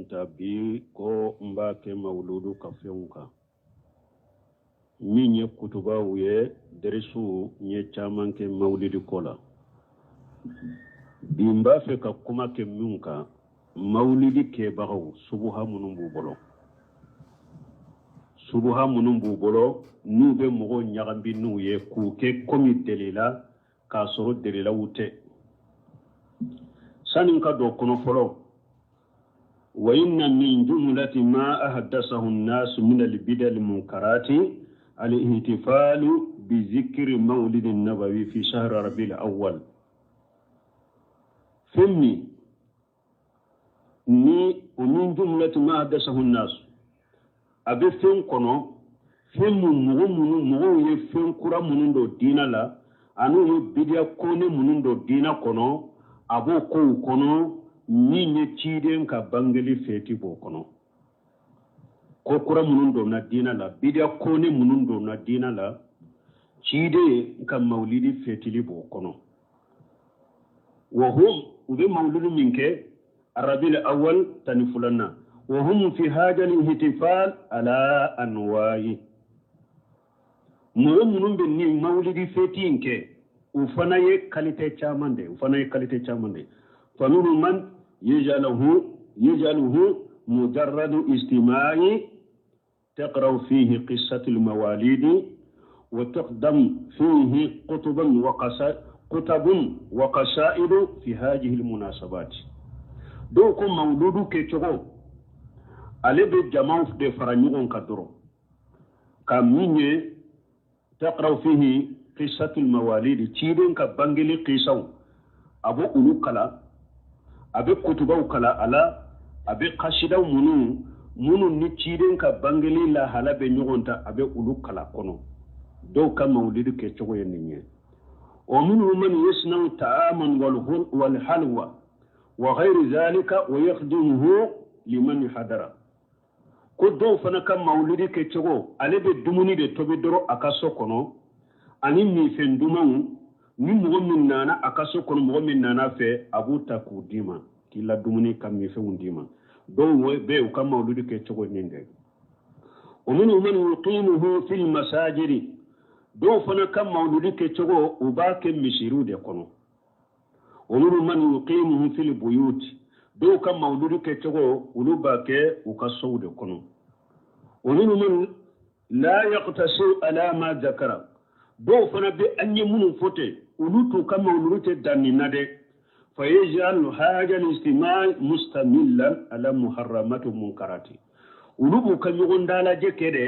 Nta bi ko n b'a kɛ mawuludu ka fɛnw kan min ye kutubaw ye derisiw n ye caman kɛ mawulidi ko la bi n b'a fɛ ka kuma kɛ min kan mawulidi kɛbagaw subuha minnu b'u bolo subuha minnu b'u bolo n'u bɛ mɔgɔw ɲagami n'u ye k'u kɛ komi delila k'a sɔrɔ delilaw tɛ sani n ka don kɔnɔ fɔlɔ wa inna min jumlati ma ahdasahu nnasu min albida almunkarati alihtifalu bizikri mawlidi nabawi fi shahri rabil awwal fɛn min ni o min jumlati ma ahdasahu nnasu a bɛ fɛn kɔnɔ fɛn mun mɔgɔ minnu mɔgɔw ye fɛn kura minnu don diinɛ la ani u ye bidiya kone minnu don diinɛ kɔnɔ a b'o kow kɔnɔ min ye ciden ka bangeli fɛti b'o kɔnɔ ko kura minnu donna diinɛ la bidiya kone minnu donna diinɛ la ciden ka mawulidi fɛtili b'o kɔnɔ wa hum u bɛ mawuludu min kɛ rabil awal 12nan wa hum fi hadal ihtifal ala anwayi mɔgɔ minnu bɛ nin mawulidi fɛti in kɛ u fana ye kalite caman de u fana ye kalite caman de faminhum man yajaluhu mujarradu istima'i تقرأ فيه قصة المواليد وتقدم فيه قطب وقصائد في هذه المناسبات dɔw ko mawuludu kɛcogo ale bɛ jamaw de fara ɲɔgɔn kan dɔrɔn ka min ye taqra'u fihi qissatul mawalidi ciden ka bangeli kisaw a b'o olu kalan a bɛ kutubaw kalan a la a bɛ kasidaw minnu minnu ni ciden ka bangeli lahala bɛ ɲɔgɔn ta a bɛ olu kalan kɔnɔ dɔw ka mawulidi kɛcogo ye nin ye wa minhum man yasna'u ta'aman wal halwa wa ghayri zalika wa yakhdimuhu liman hadara ko dɔw fana ka mawuludi kɛcogo ale bɛ dumuni de tobi dɔrɔn a ka so kɔnɔ ani minfɛn dumanw ni mɔgɔ min nana a ka so kɔnɔ mɔgɔ min nana fɛ a b'u ta k'u d'i ma k'i la dumuni ka minfɛnw d'i ma dɔw bɛ u ka mawuludi kɛcogo nin dɛ wa minhum man yuqimuhu fil masajidi dɔw fana ka mawuludi kɛcogo u b'a kɛ misiriw de kɔnɔ wa minhum man yuqimuhu fil buyut dɔw ka mawuludu kɛcogo olu b'a kɛ u ka sow de kɔnɔ wa minhum man la yaqtasiru ala ma zakara dɔw fana bɛ an ye minnu fɔ ten olu t'u ka mawuludu tɛ dan nin na dɛ fayajalu hadha al-ijtima' mustamillan ala muharramati munkarati olu b'u ka ɲɔgɔn dalajɛ kɛ dɛ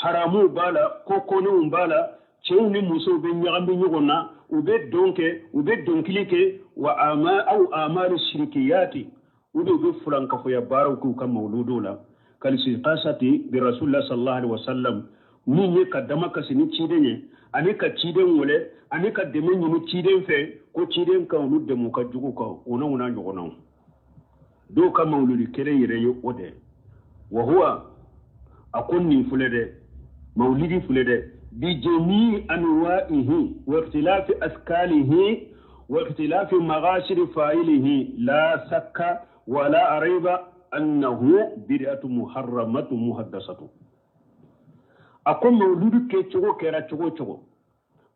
haramuw b'a la ko kɔnenw b'a la cɛw ni musow bɛ ɲagami ɲɔgɔn na u bɛ dɔn kɛ u bɛ dɔnkili kɛ wa ama aw amali shirikiyati u de bɛ fulankafoya baaraw k'u ka mawuluduw la kalistikasati bi rasulillah sallallahu alaihi wasallam min ye ka dama kasi ni ciden ye ani ka ciden wele ani ka dɛmɛ ɲini ciden fɛ ko ciden ka olu dɛmɛ u ka jugu kan o n'o n'a ɲɔgɔnnaw dɔw ka mawuludi kelen yɛrɛ ye o dɛ wa huwa a ko nin filɛ dɛ mawulidi filɛ dɛ bi jami anwa'ihi wa ikhtilafi askalihi wa ikhtilafi maghasiri fa'ilihi la sakka wa la raiba annahu bid'atu muharramatu muhaddasatu a ko mawuludu kɛcogo kɛra cogo o cogo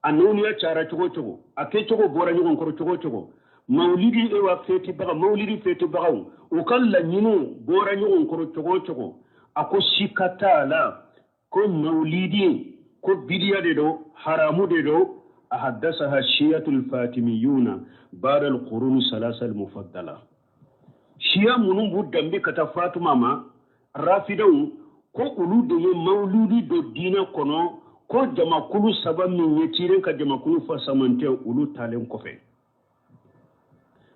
a nɔniya cayara cogo o cogo a kɛcogo bɔra ɲɔgɔn kɔrɔ cogo o cogo mawulidi ewa fɛtibaga mawulidi fɛtibagaw u ka laɲiniw bɔra ɲɔgɔn kɔrɔ cogo o cogo a ko sika t'a la ko mawulidi ko bidiya de don haramu de don ahadasaha shiyatul fatimiyuna ba'da al-qurun salasa al-mufaddala siya minnu b'u danbe ka taa fatuma ma rafidaw ko olu de ye mawuludi don diinɛ kɔnɔ ko jamakulu saba min ye ciden ka jamakulu fasamantɛ olu taalen kɔfɛ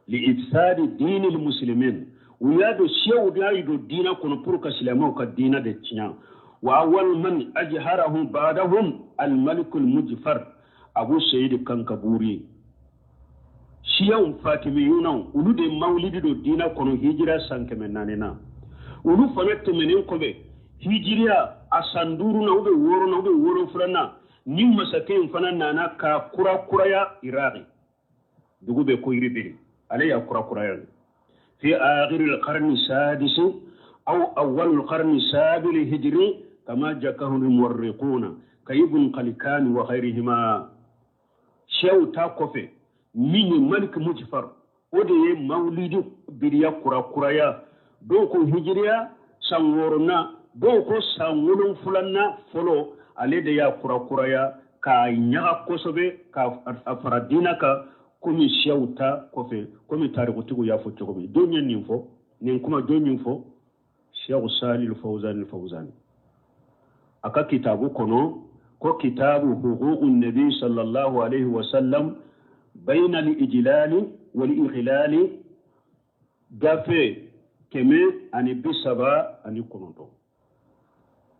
li ifsadi diinil muslimin u y'a don siyaw de y'a don diinɛ kɔnɔ pour ka silamɛw ka diinɛ de tiɲɛ wa awwal man ajharahu ba'dahum al-malikul mujfar abu seyidi kankaburi siyaw fatimiyunaw olu de mawulidi don diinɛ kɔnɔ hijira san 400 na olu fana tɛmɛnen kɔfɛ hijiriya a san duurunan ou bien wɔɔrɔnan ou bien wolonfilanan ni masakɛ in fana nana k'a kurakuraya iraki dugu bɛ ko iribili ale y'a kurakuraya fi akhiril qarni sadisi Aw awwalul qarni sabi hijri kama jakahu al-muwarriquna ka Ibn Khalikani wa ghayrihima. Siyaw ta kɔfɛ, min ye Malik Mujfar, o de ye mawulidi biriya kurakuraya. Dɔw ko hijiriya san wɔɔrɔnan, dɔw ko san wolonfilanan fɔlɔ, ale de y'a kurakuraya k'a ɲaga kosɛbɛ k'a fara diinɛ kan, komi siyaw ta kɔfɛ, komi tarikutigiw y'a fɔ cogo min. Jɔn ye nin fɔ? Nin kuma jɔn ye fɔ? Sheikh Salih Fawzan Fawzan a ka kitabu kɔnɔ ko kitabu huququ nabi sallallahu alaihi wa sallam bayna al-ijlali wal ikhlali, gafe 139.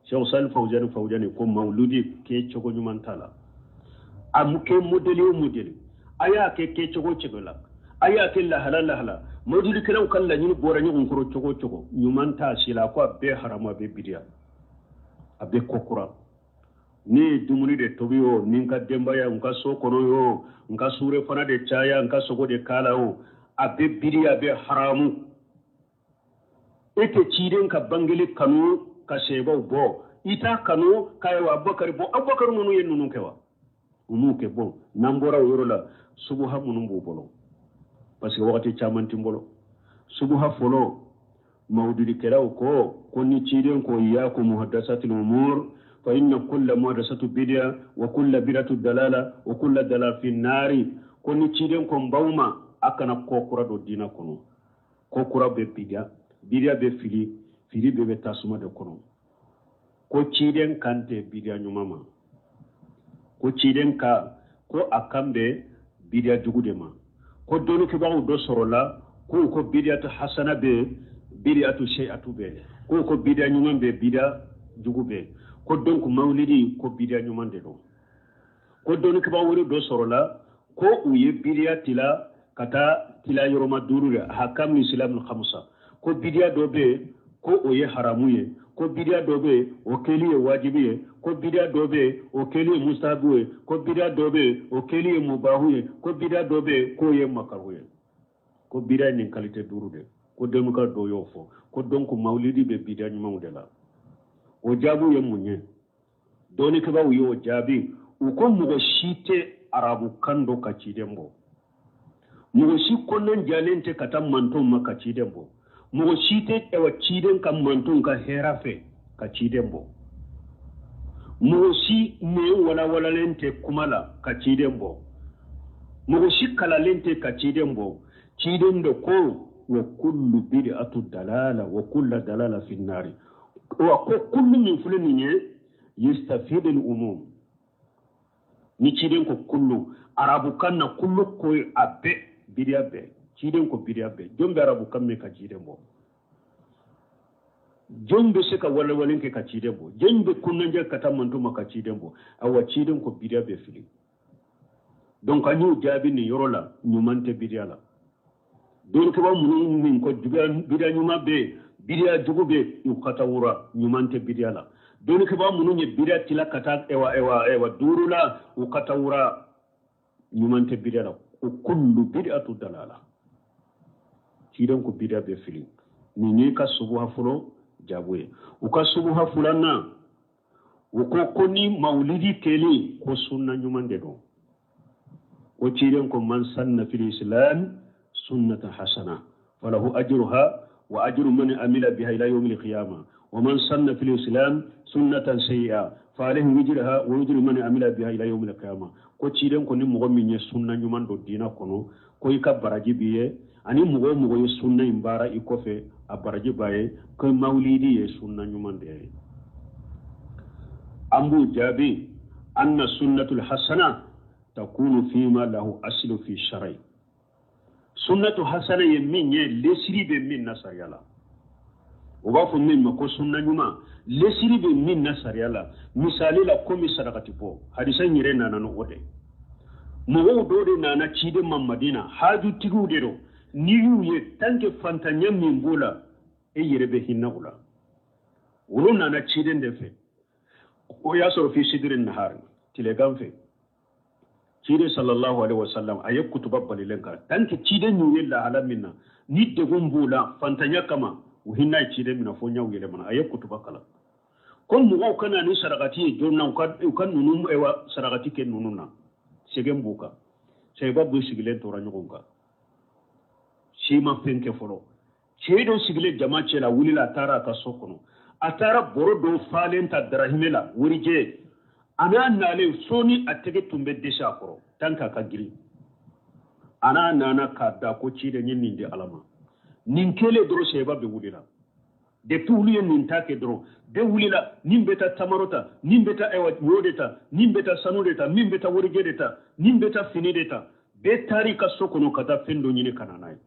Sheikh Salih Fawzan Fawzan ko mawludi kɛ cogo ɲuman t'a la. A mu kɛ modèle o modèle, a y'a kɛ kɛcogo cogo la, a y'a kɛ lahala lahala, mawludikɛlaw ka laɲini bɔra ɲɔgɔn kɔrɔ cogo o cogo, ɲuman t'a si la. Ko a bɛɛ haramu, a bɛɛ bidiya, a bɛɛ ko kura. Ne ye dumuni de tobi o, ni n ka denbaya, n ka so kɔnɔ o, n ka sure fana de caya, n ka sogo de k'a la o, a bɛɛ bidiya, a bɛɛ haramu. E tɛ ciden ka bangeli kanu ka sɛbaw bɔ, i t'a kanu ka wa Abubakar bɔ. Abubakar ninnu ye ninnu kɛ wa? U m'u kɛ. Bɔn, n'an bɔra o yɔrɔ la, subuha minnu b'u bolo, parce que wagati caman tɛ n bolo. Subuha fɔlɔ, mawududikɛlaw ko ni ciden ko iyakum muhaddasatil umur fa inna kulla muhaddasatu bid'a wa kulla bid'atu dalala wa kulla dalala fi nari, ko ni ciden ko n baw ma a kana ko kura don diinɛ kɔnɔ, ko kura bɛ bidiya, bidiya bɛ fili, fili bɛɛ bɛ tasuma de kɔnɔ. Ko ciden kan tɛ bidiya ɲuman ma, ko ciden ka ko a kan bɛ bidiya jugu de ma. Ko dɔnnikɛbagaw dɔ sɔrɔla k'u ko bidiyatu hasana bɛ, bidiyatu shay'atu bɛ, k'u ko bidiya ɲuman bɛ, bidiya jugu bɛ. Ko donc mawulidi ko bidiya ɲuman de don. Ko dɔnnikɛbagaw wɛrɛ dɔ sɔrɔla ko u ye bidiya tila ka taa tila yɔrɔma duuru de, hakam ni silam khamsa. Ko bidiya dɔ bɛ yen ko o ye haramu ye, ko bidiya dɔ bɛ yen o kɛli ye wajibi ye, ko bidiya dɔ bɛ yen o kɛli ye mustahabu ye, ko bidiya dɔ bɛ yen o kɛli ye mubahu ye, ko bidiya dɔ bɛ yen k'o ye makaru ye. Ko bidiya ye nin kalite duuru de, ko dɔnnikɛla dɔw y'o fɔ. Ko donc mawulidi bɛ bidiya ɲumanw de la. O jaabu ye mun ye? Dɔnnikɛbaaw y'o jaabi, u ko mɔgɔ si tɛ arabukan dɔn ka ciden bɔ, mɔgɔ si kɔnɔna jalen tɛ ka taa mantonw ma ka ciden bɔ, mɔgɔ si tɛ ɛwà ciden ka mantonw ka hɛrɛ fɛ ka ciden bɔ, mɔgɔ si nɛn walawalalen tɛ kuma la ka ciden bɔ, mɔgɔ si kalalen tɛ ka ciden bɔ. Ciden de ko wa kullu bid'atu dalala wa kullu dalala fi nari. Wa ko kullu min filɛ nin ye yastafidu al-umum. Ni ciden ko kullu arabukan na, kullu ko a bɛɛ bidiya bɛɛ, ciden ko bidiya bɛɛ. Jɔn bɛ arabukan mɛn ka ciden bɔ? Jɔn bɛ se ka walewalen kɛ ka ciden bɔ? Jɔn bɛ kunnandiya ka taa manto ma ka ciden bɔ? Awa, ciden ko bidiya bɛ fili. Donc an y'o jaabi nin yɔrɔ la, ɲuman tɛ bidiya la. Dɔnnikɛbaa minnu min ko bidiya ɲuman bɛ yen, bidiya jugu bɛ yen, u ka taa wura, ɲuman tɛ bidiya la. Dɔnnikɛbaa minnu ye bidiya tila ka taa ɛwa ɛwa ɛwa duuru la, u ka taa wura, ɲuman tɛ bidiya la. Ko kullu bid'atu dalala, ciden ko bidiya bɛ fili. Nin y'i ka subuha fɔlɔ jaabu ye. U ka subuha filanan, u ko ni mawulidi kɛlen ko sunna ɲuman de don, ko ciden ko man sanna fil islam sunnatan hasana falahu ajruha wa ajru man amila biha ila yawmil qiyamah wa man sanna fil islam sunnatan sayyi'a fa alayhi wujruha wa wujru man amila biha ila yawmil qiyamah. Ko ciden ko ni mɔgɔ min ye sunna ɲuman don diinɛ kɔnɔ, ko i ka baraji b'i ye, ani mɔgɔ o mɔgɔ ye sunna in baara i kɔfɛ, a baraji b'a ye. Ko mawulidi ye sunna ɲuman de ye. An b'u jaabi anna sunnatul hasana takunu fima lahu aslu fi shar'i. Sunnatu hasana ye min ye, lesiri bɛ min na sariya la, o b'a fɔ min ma ko sunna ɲuman, lesiri bɛ min na sariya la. Misali la, komi sarakati bɔ, hadisa in yɛrɛ nana n'o de. Mɔgɔw dɔw de nana ciden ma Madina, hajutigiw de don. N'i y'u ye, tant que fantanya min b'o la, e yɛrɛ bɛ hinɛ u la. Olu nana ciden de fɛ, o y'a sɔrɔ fi sidiri nahari, tilegan fɛ. Ciden sallallahu alaihi wasallam a ye kutuba balilen kan. Tant que ciden y'u ye lahala min na, ni degun b'u la fantanya kama, U hinɛ ye ciden minɛ fo ɲɛw yɛlɛmana. A ye kutuba kalan ko mɔgɔw ka na ni sarakati ye joona, u ka ninnu ewa sarakati kɛ ninnu na, sɛgɛn b'u kan. Sɛba b'u sigilen tora ɲɔgɔn kan, si ma fɛn kɛ fɔlɔ. Cɛ dɔ sigilen jama cɛ la wulila, a taara a ka so kɔnɔ, a taara bɔrɔ dɔ falen ta darahimɛ la, warijɛ. A n'a nalen soni, a tɛgɛ tun bɛ dɛsɛ a kɔrɔ tan k'a ka girin. A n'a nana k'a da ko ciden ye nin di Ala ma. Nin kɛlen dɔrɔn, sɛba bɛ wulila. Depuis olu ye nin ta kɛ dɔrɔn, bɛɛ wulila. Nin bɛ taa tamaro ta, nin bɛ taa ayiwa ɲɔ de ta, nin bɛ taa sanu de ta, min bɛ taa warijɛ de ta, nin bɛ taa fini de ta. Bɛɛ taar'i ka so kɔnɔ ka taa fɛn dɔ ɲini ka na n'a ye.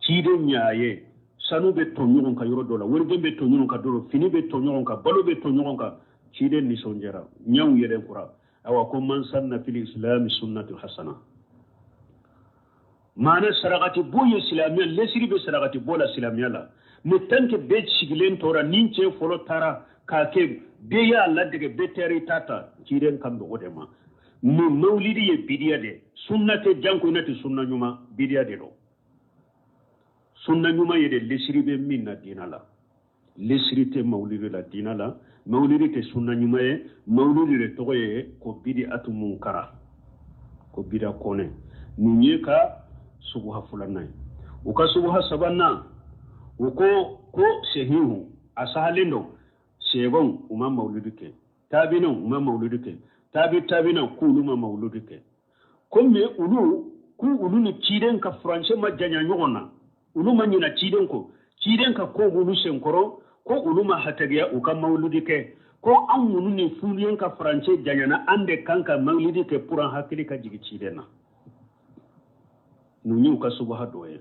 Ciden y'a ye sanu bɛ tɔn ɲɔgɔn kan yɔrɔ dɔ la, warijɛ bɛ tɔn ɲɔgɔn kan dɔ la, fini bɛ tɔn ɲɔgɔn kan, balo bɛ tɔn ɲɔgɔn kan. Ciden nisɔndiyara, ɲɛw yɛlɛn kura. Awa, ko man sanna fil islami sunnatu hasana, maana sarakati bɔ ye silamɛya lesiri bɛ sarakati bɔ la silamɛya la. Mais tant que bɛɛ sigilen tora, ni cɛ fɔlɔ taara k'a kɛ, bɛɛ y'a ladege, bɛɛ taara i ta ta. Ciden kan bɛ o de ma. Mais mawlidi ye bidiya de, sunna tɛ. Janko ina tɛ sunna ɲuman, bidiya de don. Sunna ɲuman ye de lesiri bɛ min na diina la. Lesiri tɛ mawlidi la diina la. Mawlidi tɛ sunna ɲuman ye. Mawlidi de tɔgɔ ye ko bidiatu munkara, ko bida kɔnɛ. Nin ye ka subuha filanan ye. U ka subuha sabanan, u ko sehihu, a sahalen don sebanw u ma mawlidi kɛ, tabinaw u ma mawlidi kɛ, tabi tabinaw k'olu ma mawlidi kɛ. Komi olu k'u olu ni ciden ka furancɛ ma janya ɲɔgɔn na, olu ma ɲina ciden kɔ, ciden ka ko b'olu senkɔrɔ, ko olu ma hatagiya u ka mawlidi kɛ. Ko an minnu ni furuyen ka furancɛ janyana, an de kan ka mawlidi kɛ pour an hakili ka jigin ciden na. Ninnu y'u ka subaha dɔ ye.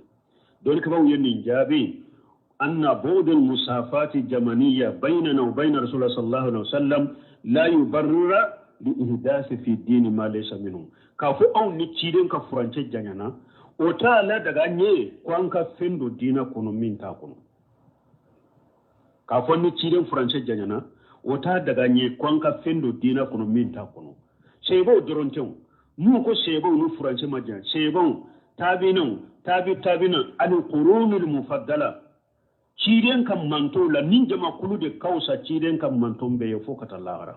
Dɔnnikɛbaaw ye nin jaabi: anna bu'd al-musafati jamaniya baynana wa bayna rasulullah sallallahu alaihi wasallam la yubarrira li ihdasi fi dini ma laysa minhu. K'a fɔ anw ni ciden ka furancɛ janyana, o t'a la daga an ye ko an ka fɛn don diinɛ kɔnɔ min t'a kɔnɔ. K'a fɔ ni ciden furancɛ janyana, o t'a daga an ye ko an ka fɛn don diinɛ kɔnɔ min t'a kɔnɔ. Seebaw dɔrɔn tɛ o. N'u ko seebaw ni furancɛ ma jan, seebaw, taabinaw, tabi tabina ani qurunul mufaddala, ciden ka mantow la, ni jamakulu de ka fisa ciden ka manton bɛɛ ye fo ka taa lahara.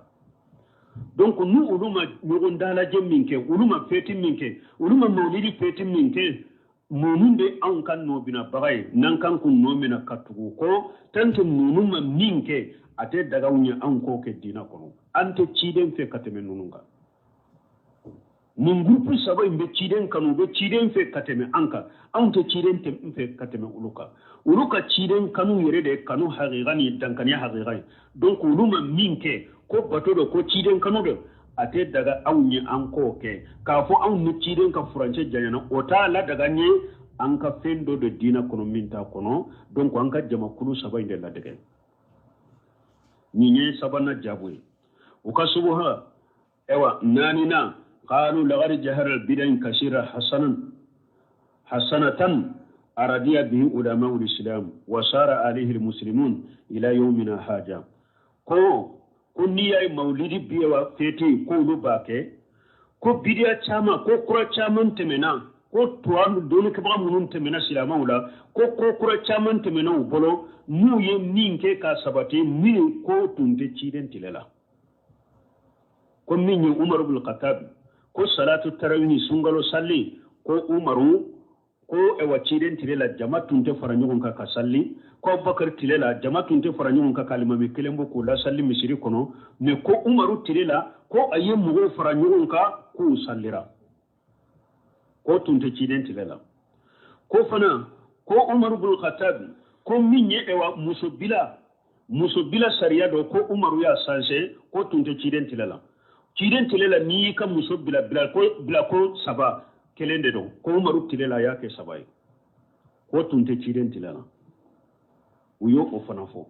Donc ni olu ma ɲɔgɔn dalajɛ min kɛ, olu ma fɛti min kɛ, olu ma mawlidi fɛti min kɛ, ninnu de anw ka nɔbinabaga ye n'an kan k'u nɔ minɛ ka tugu kɔ. Tant que ninnu ma min kɛ, a tɛ daga anw ye anw k'o kɛ diinɛ kɔnɔ. An tɛ ciden fɛ ka tɛmɛ ninnu kan. Nin groupe saba in bɛ ciden kanu, u bɛ ciden fɛ ka tɛmɛ an kan. Anw tɛ ciden fɛ ka tɛmɛ olu kan. Olu ka ciden kanu yɛrɛ de ye kanu hakika ni dankaniya hakika ye. Donc olu ma min kɛ ko bato don, ko ciden kanu don, a tɛ daga anw ye an k'o kɛ. K'a fɔ anw ni ciden ka furancɛ janyana, o t'a la daga an ye an ka fɛn dɔ de diinɛ kɔnɔ min t'a kɔnɔ. Donc an ka jamakulu saba in de ladege. Nin ye sabanan jaabu ye. U ka subuha ewa naaninan: qalu laqad jahara bidan kasira hasanan hasanatan aradiya bihi ulamau lislam wa sara alayhi almuslimun ila yawmina haja. Ko n'i y'a ye mawlidi bi wa fete ko olu b'a kɛ, ko bidiya caman, ko kura caman tɛmɛna, ko tuwa dɔnnikɛbaga minnu tɛmɛna silamɛw la, ko kura caman tɛmɛna u bolo, n'u ye min kɛ k'a sabati, min ko tun tɛ ciden tile la. Ko min ye Umaru bin Khattab ko salatu tarawih, sunkalo sali, ko Umaru ko ewa ciden tile la jama tun tɛ fara ɲɔgɔn kan ka sali. Ko Abubakar tile la jama tun tɛ fara ɲɔgɔn kan ka alimami kelen bɔ k'o lasali misiri kɔnɔ. Mais ko Umaru tile la, ko a ye mɔgɔw fara ɲɔgɔn kan k'u salira, k'o tun tɛ ciden tile la. Ko fana ko Umaru bin Khattab ko min ye ewa musobila sariya dɔ, ko Umaru y'a sanse, ko tun tɛ ciden tile la. Ciden tile la, n'i y'i ka muso bila bila ko saba, kelen de don. Ko Umaru tile la, a y'a kɛ saba ye, ko tun tɛ ciden tile la. U y'o o fana fɔ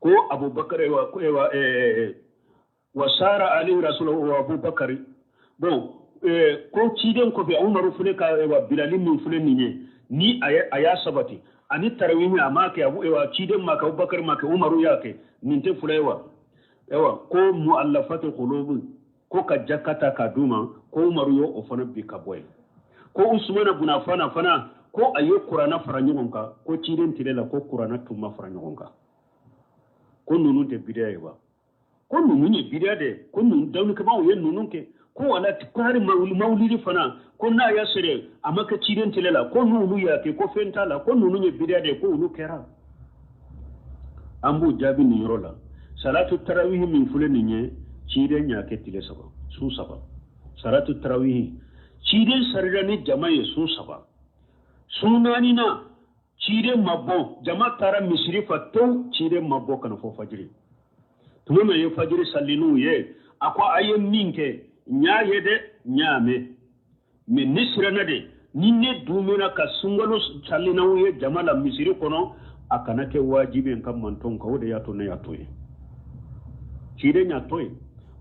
ko Abubakar ewa ewa wa sara alayhi rasul wa Abubakar. Bon, ko ciden kɔfɛ, Umaru filɛ ka ewa bilali min filɛ nin ye, ni a y'a sabati ani tarawihi, a m'a kɛ abu ewa ciden ma kɛ, Abubakar ma kɛ, Umaru y'a kɛ, nin tɛ fila ye wa? Ewa ko mu'allafatu qulubi, ko ka jaka ta k'a d'u ma, ko Umaru y'o o fana bi ka bɔ yen. Ko Usumana bun Affana fana ko a ye kuranna fara ɲɔgɔn kan, ko ciden tile la ko kuranna tun ma fara ɲɔgɔn kan, ko ninnu tɛ bidiya ye wa? Ko ninnu ye bidiya de, ko ninnu dawulikɛbaaw ye ninnu kɛ, ko wala ko hali mawulidi fana ko n'a y'a sɔrɔ a ma kɛ ciden tile la, ko n'olu y'a kɛ ko fɛn t'a la, ko ninnu ye bidiya de, ko olu kɛra. An b'u jaabi nin yɔrɔ la. Salatu tarawihi min filɛ nin ye, ciden y'a kɛ tile 3, su 3. Salatu tarawihi ciden sarira ni jama ye su 3, su 4 na ciden ma bɔ, jama taara misiri fa tewu, ciden ma bɔ ka na fɔ fajiri. Tuma min ye fajiri sali n'u ye, a ko a ye min kɛ n y'a ye dɛ, n y'a mɛn, mɛ ne siranna de, ni ne dumina ka sunkalo sali n'aw ye jama la misiri kɔnɔ, a kana kɛ wajibi n ka mantɔn kan, o de y'a to ne y'a to yen. Ciden y'a to yen.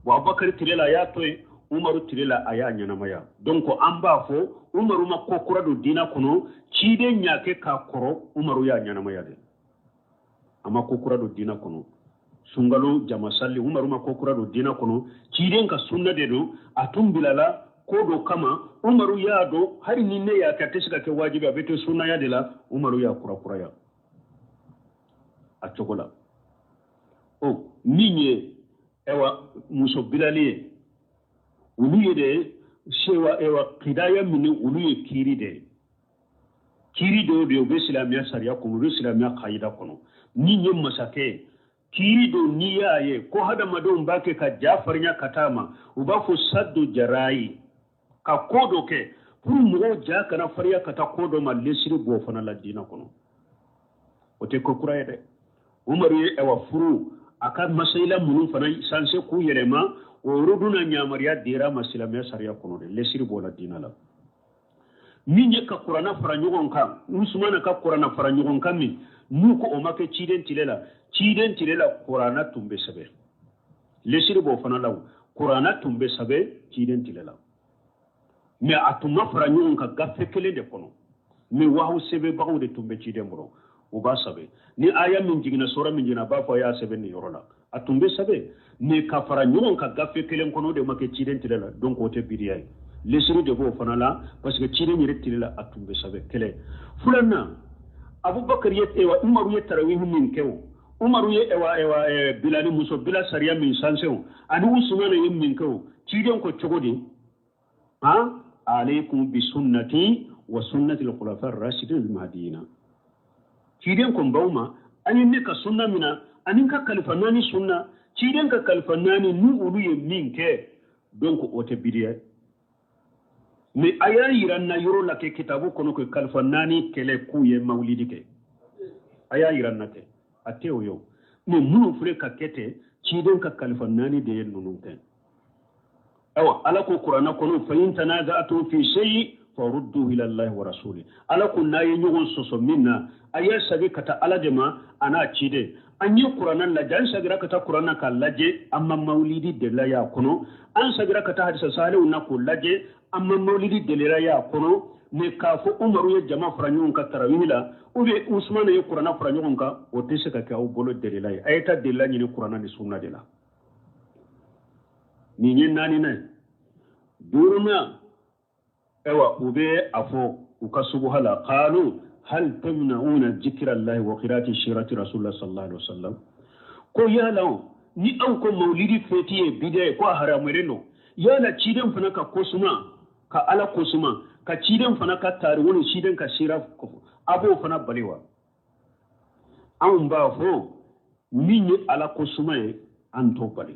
Bon, Abubakar tile la a y'a to yen, Umaru tile la a y'a ɲɛnamaya. Donc an b'a fɔ Umaru ma ko kura don diinɛ kɔnɔ, ciden y'a kɛ k'a kɔrɔ, Umaru y'a ɲɛnamaya de, a ma ko kura don diinɛ kɔnɔ. Sunkalo jama sali, Umaru ma ko kura don diinɛ kɔnɔ, ciden ka sunna de don, a tun bilala ko dɔ kama, Umaru y'a dɔn hali ni ne y'a kɛ a tɛ se ka kɛ wajibi, a bɛ to sunnaya de la, Umaru y'a kurakuraya a cogo la. O min ye ayiwa muso bilali ye, olu ye de sewa ayiwa kidaya minɛ, olu ye kiiri de ye, kiiri dɔw de ye, u bɛ silamɛya sariya kɔnɔ, u bɛ silamɛya kayida kɔnɔ. Min ye masakɛ ye, kiiri dɔ n'i y'a ye ko hadamadenw b'a kɛ ka ja farinya ka taa ma, u b'a fɔ saddo jarayi, ka ko dɔ kɛ pour mɔgɔw ja kana farinya ka taa ko dɔ ma, lesiri b'o fana la diinɛ kɔnɔ. O tɛ ko kura ye dɛ. Umaru ye ayiwa furu a ka masayila minnu fana sanse k'u yɛlɛma, o yɔrɔ na yamaruya dira ma silamɛya sariya kɔnɔ dɛ, lesiri b'o la diinɛ la. Min ye ka kuranna fara ɲɔgɔn kan, Usumana ka kuranna fara ɲɔgɔn kan min n'u ko o ma kɛ ciden tile la, ciden tile la kuranna tun bɛ sɛbɛn, lesiri b'o fana la, kuranna tun bɛ sɛbɛn ciden tile la, mɛ a tun ma fara ɲɔgɔn kan gafe kelen de kɔnɔ, mɛ wahu sɛbɛnbagaw de tun bɛ ciden bolo, u b'a sɛbɛn ni aya min jiginna, sura min jiginna, a b'a fɔ a y'a sɛbɛn nin yɔrɔ la, a tun bɛ sɛbɛn, mɛ ka fara ɲɔgɔn kan gafe kelen kɔnɔ o de ma kɛ ciden tile la, donc o tɛ bidiya ye, lesiri de b'o fana la, parce que ciden yɛrɛ tile la a tun bɛ sɛbɛn. Kelen filanan, Abubakar ye ewa Umaru ye tarawihi min kɛ o, Umaru ye ewa ewa bilali muso bila sariya min sanse o, ani Usumana ye min kɛ o, ciden ko cogo di? Han, alaykum bi sunnati wa sunnati al-khulafa ar-rashidin al-mahdiyina. Ciden ko n baw ma, an ye ne ka sunna mina ani n ka kalifa 4 sunna, ciden ka kalifa 4 ni olu ye min kɛ, donc o tɛ bidiya. Mais a y'a yira n na yɔrɔ la kɛ kitabu kɔnɔ ko kalifa 4 kɛlɛ k'u ye mawulidi kɛ, a y'a yira n na kɛ, a tɛ o ye o. Mais minnu filɛ ka kɛ ten, ciden ka kalifa 4 de ye ninnu kɛ. Ayiwa, Ala ko kuranna kɔnɔ, fa in tanaza'tum fi shay'in farudduhu ila Allahi wa rasuli. Ala ko n'a ye ɲɔgɔn sɔsɔ min na, a y'a sagi ka taa Ala de ma a n'a ciden. An ye kuranna lajɛ, an sagira ka taa kuranna k'a lajɛ, an ma mawulidi delila y'a kɔnɔ. An sagira ka taa hadisa sahalew na k'o lajɛ, an ma mawulidi delila y'a kɔnɔ. Mais k'a fɔ Umaru ye jama fara ɲɔgɔn kan tarawihi la, ou bien Usumana ye kuranna fara ɲɔgɔn kan, o tɛ se ka kɛ aw bolo delila ye. A ye taa delila ɲini kuranna ni sunna de la. Nin ye 4nan ye. 5nan, ayiwa u bɛ a fɔ u ka subuha la, qalu hal tamna'una zikra Allahi wa qira'ati sirati rasulillah sallallahu alaihi wasallam. Ko yala ni aw ko mawulidi feti ye bidiya ye, ko a haramuyalen don, yala ciden fana ka kosuma, ka Ala kosuma, ka ciden fana ka tariku ni ciden ka sira kofɔ, a b'o fana bali wa? Anw b'a fɔ min ye Ala kosuma ye, an t'o bali.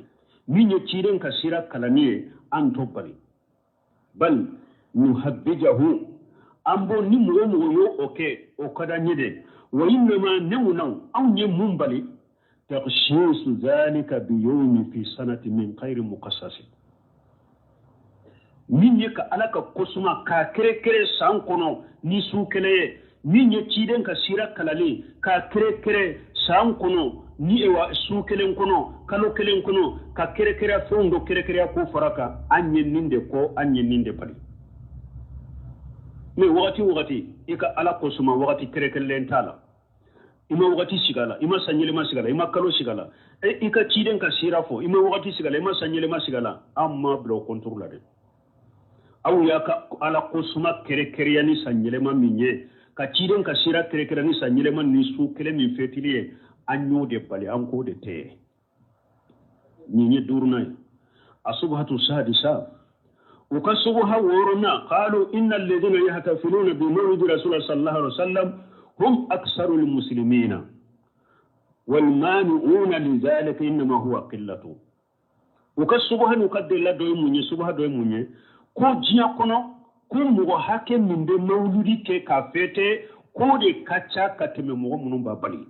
Min ye ciden ka sira kalanni ye, an t'o bali. Bal nuhabbijahu, an b'o ni mɔgɔ mɔgɔ y'o o kɛ, o ka d'an ye dɛ. Wa innama newnaw, anw ye mun bali? Takhsisu zalika bi yawmi fi sanati min khayri muqassasi. Min ye ka Ala ka kosuma k'a kɛrɛkɛrɛ san kɔnɔ ni su kelen ye, min ye ciden ka sira kalali k'a kɛrɛkɛrɛ san kɔnɔ ni ewa su kelen kɔnɔ, kalo kelen kɔnɔ, ka kɛrɛkɛrɛ fɛnw dɔ kɛrɛkɛrɛ ko fara kan, an ye nin de kɔ, an ye nin de bali. Mais wagati wagati i ka Ala kosuma wagati kɛrɛkɛrɛlen t'a la, i ma wagati sigi a la, i ma san yɛlɛma sigi a la, i ma kalo sigi a la, i ka ciden ka sira fɔ, i ma wagati sigi a la, i ma san yɛlɛma sigi a la, an ma bila o kɔnturu la dɛ. Aw y'a ka Ala kosuma kɛrɛkɛrɛya ni san yɛlɛma min ye, Ka ciden ka sira kɛrɛkɛrɛ ni san yɛlɛma ni su kelen min fɛtili ye, an y'o de bali, an k'o de tɛ. Nin ye duurunan ye. Asubhatu sadisa, u ka subuha wɔɔrɔnan, qalu inna alladhina yahtafiluna bi mawlidi rasulillah sallallahu alaihi wasallam hum aktharu almuslimina walmani'una lidhalika innama huwa qillatu. U ka subuha n'u ka delila dɔ ye mun ye? Subuha dɔ ye mun ye? Ko diɲɛ kɔnɔ, ko mɔgɔ hakɛ min bɛ mawuludi kɛ k'a fɛtɛ, k'o de ka ca ka tɛmɛ mɔgɔ minnu b'a bali.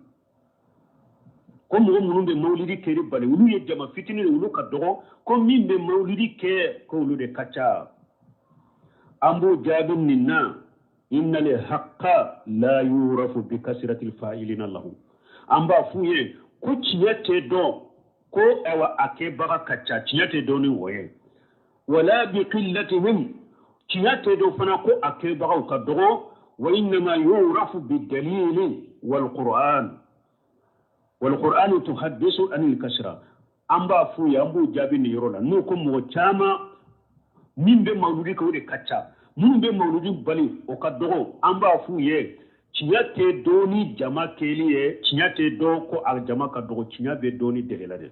Ko mɔgɔ minnu bɛ mawulidi kɛli bali, olu ye jama fitinin de, olu ka dɔgɔ. Ko min bɛ mawulidi kɛ, ko olu de ka ca. An b'o jaabi nin na: inna le haqqa la yurafu bi kasirati fa'ilina lahu. An b'a f'u ye ko tiɲɛ tɛ dɔn ko ayiwa a kɛbaga ka ca, tiɲɛ tɛ dɔn ni o ye. Wala bi qillatihim, tiɲɛ tɛ dɔn fana ko a kɛbagaw ka dɔgɔ. Wa innama yurafu bi dalili wal qur'an, wal qur'an tuhaddisu anil kasra. An b'a f'u ye, an b'u jaabi nin yɔrɔ la, n'u ko mɔgɔ caman min bɛ mawuludi kɛ, o de ka ca, minnu bɛ mawuludi bali, o ka dɔgɔ, an b'a f'u ye tiɲɛ tɛ dɔn ni jama kɛli ye, tiɲɛ tɛ dɔn ko a jama ka dɔgɔ, tiɲɛ bɛ dɔn ni delila de.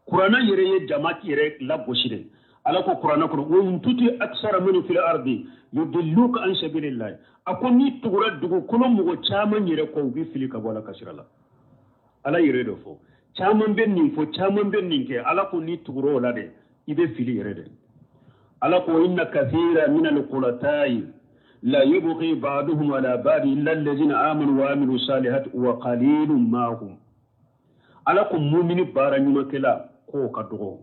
Kuranɛ yɛrɛ ye jama yɛrɛ lagosi de. Ala ko kuranɛ kɔnɔ: wa in tuti aksara man fil ardi yudilluka an sabilillah. A ko n'i tugura dugukolo mɔgɔ caman yɛrɛ kɔ, u bɛ fili ka bɔ Ala ka sira la. Ala yɛrɛ de fɔ, caman bɛ nin fɔ, caman bɛ nin kɛ. Ala ko n'i tugura o la dɛ, i bɛ fili yɛrɛ de. Ala ko: inna kathira min alqulata'i la yubghi ba'duhum ala ba'd illa alladhina amanu wa amilu salihat wa qalilun ma hum. Ala ko mumini baara ɲumankɛla k'o ka dɔgɔ.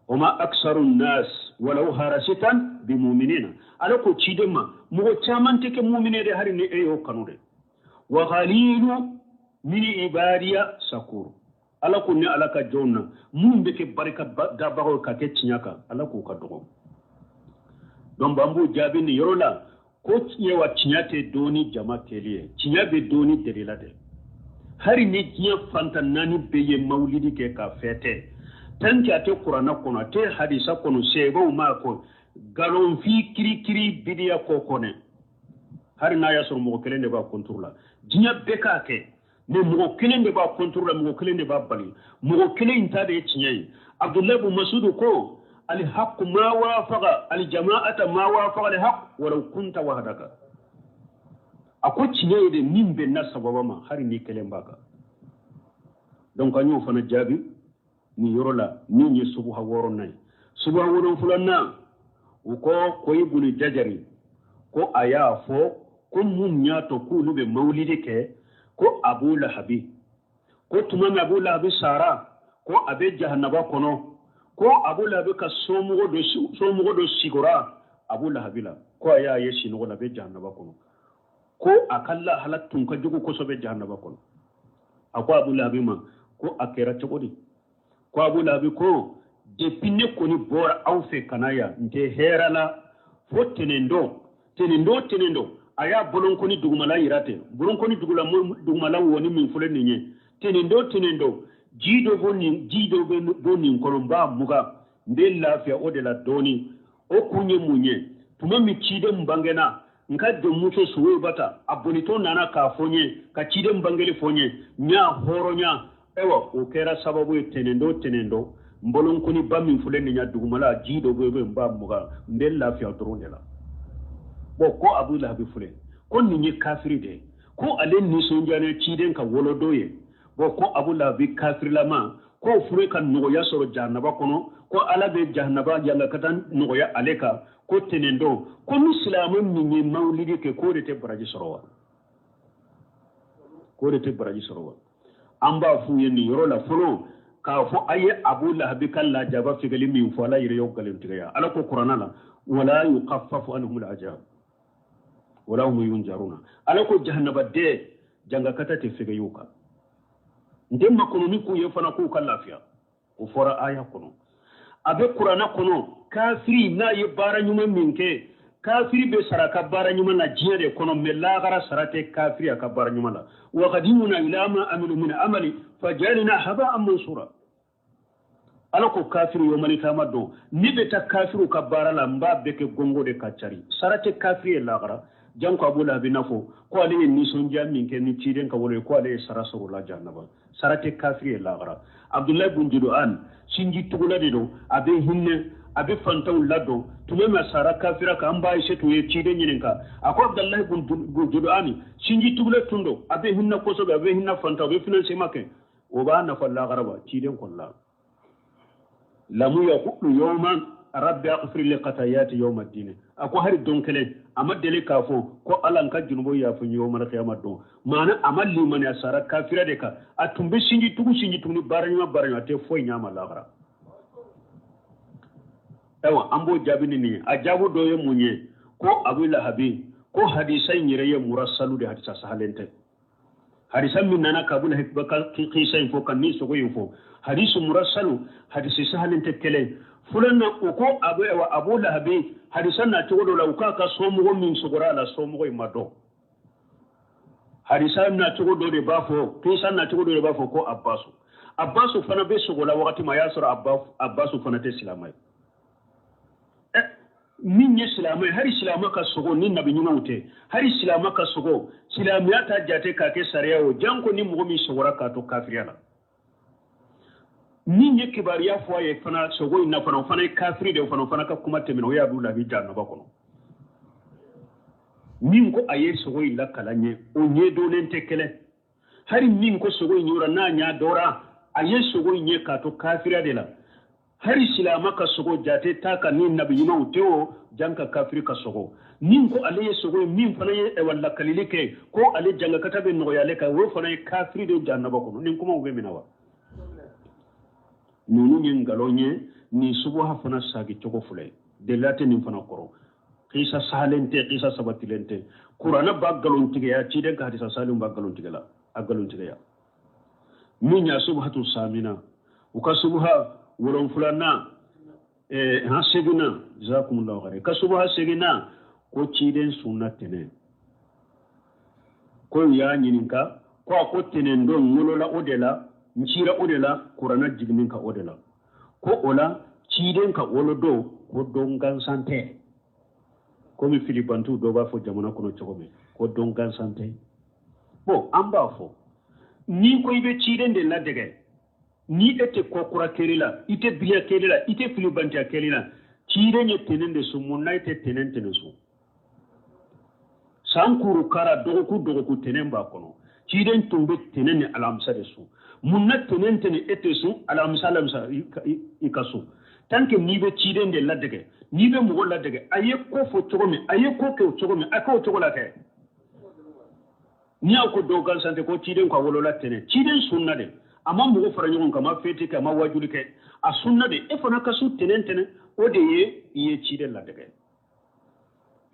Wama aksaru nnas walau harasitan bimuminina. Ala ko ciden ma, mɔgɔ caman tɛ kɛ mumini de, hali ni e y'o kanu de. Wa qalilu min ibadiya sakur. Ala ko ni Ala ka jɔnw na, minnu bɛ kɛ barika dabagaw ka kɛ tiɲɛ kan, Ala k'o ka dɔgɔ. Donc an b'o jaabi nin yɔrɔ la ko tiɲɛ wa, tiɲɛ tɛ dɔn ni jama kɛli ye, tiɲɛ bɛ dɔn ni delila dɛ. Hali ni diɲɛ fantan naani bɛɛ ye mawulidi kɛ ka fɛtɛ, tant que a tɛ kuranɛ kɔnɔ, a tɛ hadisa kɔnɔ, sɛbɛnw m'a kɔ, nkalonfin kirikiri bidiya kɔ kɔnɛ, hali n'a y'a sɔrɔ mɔgɔ kelen de b'a contre la, diɲɛ bɛɛ k'a kɛ, mais mɔgɔ kelen de b'a contre la, mɔgɔ kelen de b'a bali, mɔgɔ kelen in ta de ye tiɲɛ ye. Abdullahi bin Masudu ko: alhaqu ma wafaqa aljama'ata ma wafaqa alhaq walau kunta wahdaka. A ko tiɲɛ ye de min bɛ na sababa ma, hali ni kelen b'a kan. Donc an y'o fana jaabi nin yɔrɔ la, min ye subuha wɔɔrɔnan ye. Subuha wolonfilanan, u ko ko ibunu jajari ko a y'a fɔ ko mun y'a to k'olu bɛ mawulidi kɛ, ko Abu Lahabi, ko tuma min Abu Lahabi sara, ko a bɛ jahanaba kɔnɔ, ko Abu Lahabi ka somɔgɔ dɔ sigora Abu Lahabi la, ko a y'a ye sinɔgɔ la, a bɛ jahanaba kɔnɔ, ko a ka lahala tun ka jugu kosɛbɛ jahanaba kɔnɔ. A ko Abu Lahabi ma ko a kɛra cogo di? Ko Abu Lahabi ko depuis ne kɔni bɔra aw fɛ ka na yan, n tɛ hɛrɛ la fo tɛnɛndon, tɛnɛndon, tɛnɛndon. A y'a bolonkɔni dugumala yira ten, bolonkɔni dugumala wɔni min filɛ nin ye. Tɛnɛndon, tɛnɛndon, ji dɔ bɔ nin, ji dɔ bɛ bɔ nin kɔnɔ, n b'a mugan, n bɛ lafiya o de la dɔɔni. O kun ye mun ye? Tuma min ciden bangena, n ka jɔnmuso Suwebata a bolitɔ nana k'a fɔ n ye, ka ciden bangeli fɔ n ye, n y'a hɔrɔnya. Ayiwa, o kɛra sababu ye, tɛnɛndon, tɛnɛndon, n bolonkɔni ba min filɛ nin ye, dugumala ji dɔ bɛ yen, n b'a mugan, n bɛ lafiya dɔrɔn de la. Bon, ko Abu Lahabi filɛ, ko nin ye kafiri de ye, ko ale nisɔndiyalen ciden ka wolodon ye. Bon, ko Abu Lahabi kafirilama, k'o furu ka nɔgɔya sɔrɔ jahanaba kɔnɔ, ko Ala bɛ jahanaba yanga ka taa nɔgɔya ale kan ko tɛnɛndon. Ko ni silamɛ min ye mawulidi kɛ, k'o de tɛ baraji sɔrɔ wa? K'o de tɛ baraji sɔrɔ wa? An b'a f'u ye nin yɔrɔ la fɔlɔ k'a fɔ a ye Abu Lahabi ka lajaba figili min fɔ, Ala yɛrɛ y'o nkalontigɛya. Ala ko kuranɛ la: wala yukaffafu anhum al'azab wala hum yunjaruna. Ala ko jahanaba dɛ jangakata tɛ fɛgɛ y'u kan, n tɛ makɔnɔni k'u ye fana k'u ka lafiya. O fɔra aya kɔnɔ, a bɛ kuranɛ kɔnɔ. Kafiri n'a ye baara ɲuman min kɛ, kafiri bɛ sara ka baara ɲuman na diɲɛ de kɔnɔ, mais lahara sara tɛ kafiri a ka baara ɲuman la. Wa qadimna ila ma amilu min amali fajalina haba'an mansura. Ala ko kafiru yomali kama don ni bɛ taa kafiru ka baara la n b'a bɛɛ kɛ gongo de ka cari sara tɛ kafiri ye lagara janko Abu Lahabi n'a fɔ ko ale ye nisɔndiya min kɛ ni ciden ka wolo ye ko ale ye sara sɔrɔ o la jahanama sara tɛ kafiri ye lagara. Abdulayi bun Judu'an sinji tugula de don, a bɛ hinɛ, a bɛ fantanw ladon. Tuma min a sara kafira kan, an ba Ayisetu ye ciden ɲininka, a ko Abdulayi bun Judu'an sinji tugula tun don, a bɛ hinɛ kosɛbɛ, a bɛ hinɛ fantanw, a bɛ financement kɛ, o b'a nafa lagara wa ciden kɔni la. Lamu yaqulu yawman rabbi aghfir li khatayati yawma ad-din, a ko hari don kelen a ma deli k'a fɔ ko Ala n ka junubu yafa n ye yawmal qiyamah don. Maana a ma limaniya, sara kafira de kan. A tun bɛ sinji tugu sinji tugu ni baara ɲuman baara ɲuman, a tɛ foyi ɲ'a ma lagara. Ayiwa, an b'o jaabi ni nin ye. A jaabi dɔ ye mun ye? Ko Abu Lahabi ko hadisa in yɛrɛ ye murasalu de, hadisa sahalen tɛ. Hadisa min nana ka Abu Lahabi ka kisa in fɔ ka ni sogo in fɔ, hadisu murasalu, hadisi sahalen tɛ. Kelen filanan, o ko Abu Lahabi hadisa na cogo dɔ la, u k'a ka somɔgɔ min sogora a la, somɔgɔ in ma dɔn. Hadisa na cogo dɔ de b'a fɔ, kisa na cogo dɔ de b'a fɔ ko Abbasu, Abbasu fana bɛ sogo la wagati min, a y'a sɔrɔ Abbasu fana tɛ silamɛ ye. Min ye silamɛ ye, hali silamɛ ka sogo ni nabi ɲumanw tɛ, hali silamɛ ka sogo, silamɛya t'a jate k'a kɛ sariya o, janko ni mɔgɔ min sogora k'a to kafiriya la. Min ye kibaruya fɔ a ye fana sogo in na fana, o fana ye kafiri de ye fana, o fana ka kuma tɛmɛna, o y'a Abu Lahabi jahanaba kɔnɔ. Min ko a ye sogo in lakala ɲɛ, o ɲɛdɔnnen tɛ kɛlɛ. Hali min ko sogo in yɔrɔ n'a ɲa dɔra, a ye sogo in ye k'a to kafiriya de la. Hari silama ka sogo jate ta ka ni nabi ɲumanw tɛ o, jan ka kafiri ka sogo. Min ko ale ye sogo ye, min fana ye lakalili kɛ ko ale jangakata bɛ nɔgɔya ale kan, o fana ye kafiri de jahanaba kɔnɔ. Nin kumaw bɛ minɛ wa? Ninnu ye nkalon ye. Nin subuha fana sagi cogo filɛ, delila tɛ nin fana kɔrɔ. Kisa sahalen tɛ, kisa sabatilen tɛ. Kuranɛ b'a nkalontigiya, ciden ka hadisa sahalen b'a nkalontigɛ la, a nkalontigiya. Min y'a subhatu samina, u ka subuha wolonfilana han seginna, jazakumullahu khair, ka subuha seginna ko ciden sunna tɛnɛ, ko u y'a ɲininka ko a ko tɛnɛn don n wolola o de la, n cira o de la, kuranɛ jiginni ka o de la, ko o la ciden ka wolodon ko don gansan tɛ, komi filibantu dɔw b'a fɔ jamana kɔnɔ cogo min ko don gansan tɛ. Bon, an b'a fɔ n'i ko i bɛ ciden de ladege, ni e tɛ ko kura kɛli la, i tɛ biliya kɛli la, i tɛ filibantiya kɛli la, ciden ye tɛnɛn de sun, mun na e tɛ tɛnɛn tɛnɛn sun? San kuru kara dɔgɔkun dɔgɔkun tɛnɛn b'a kɔnɔ, ciden tun bɛ tɛnɛn ni alamisa de sun, mun na tɛnɛn tɛnɛn e tɛ sun, alamisa alamisa i ka sun? Tant que n'i bɛ ciden de ladege, n'i bɛ mɔgɔ ladege, a ye ko fɔ cogo min, a ye ko kɛ o cogo min, a k'o cogo la kɛ. N'i y'a ko dɔw gansan tɛ ko ciden ka wolola tɛnɛn, ciden sunna de, a ma mɔgɔ fara ɲɔgɔn kan, a ma fɛti kɛ, a ma wajuli kɛ, a sunna de, e fana ka sun tɛnɛn tɛnɛn, o de ye i ye ciden ladege.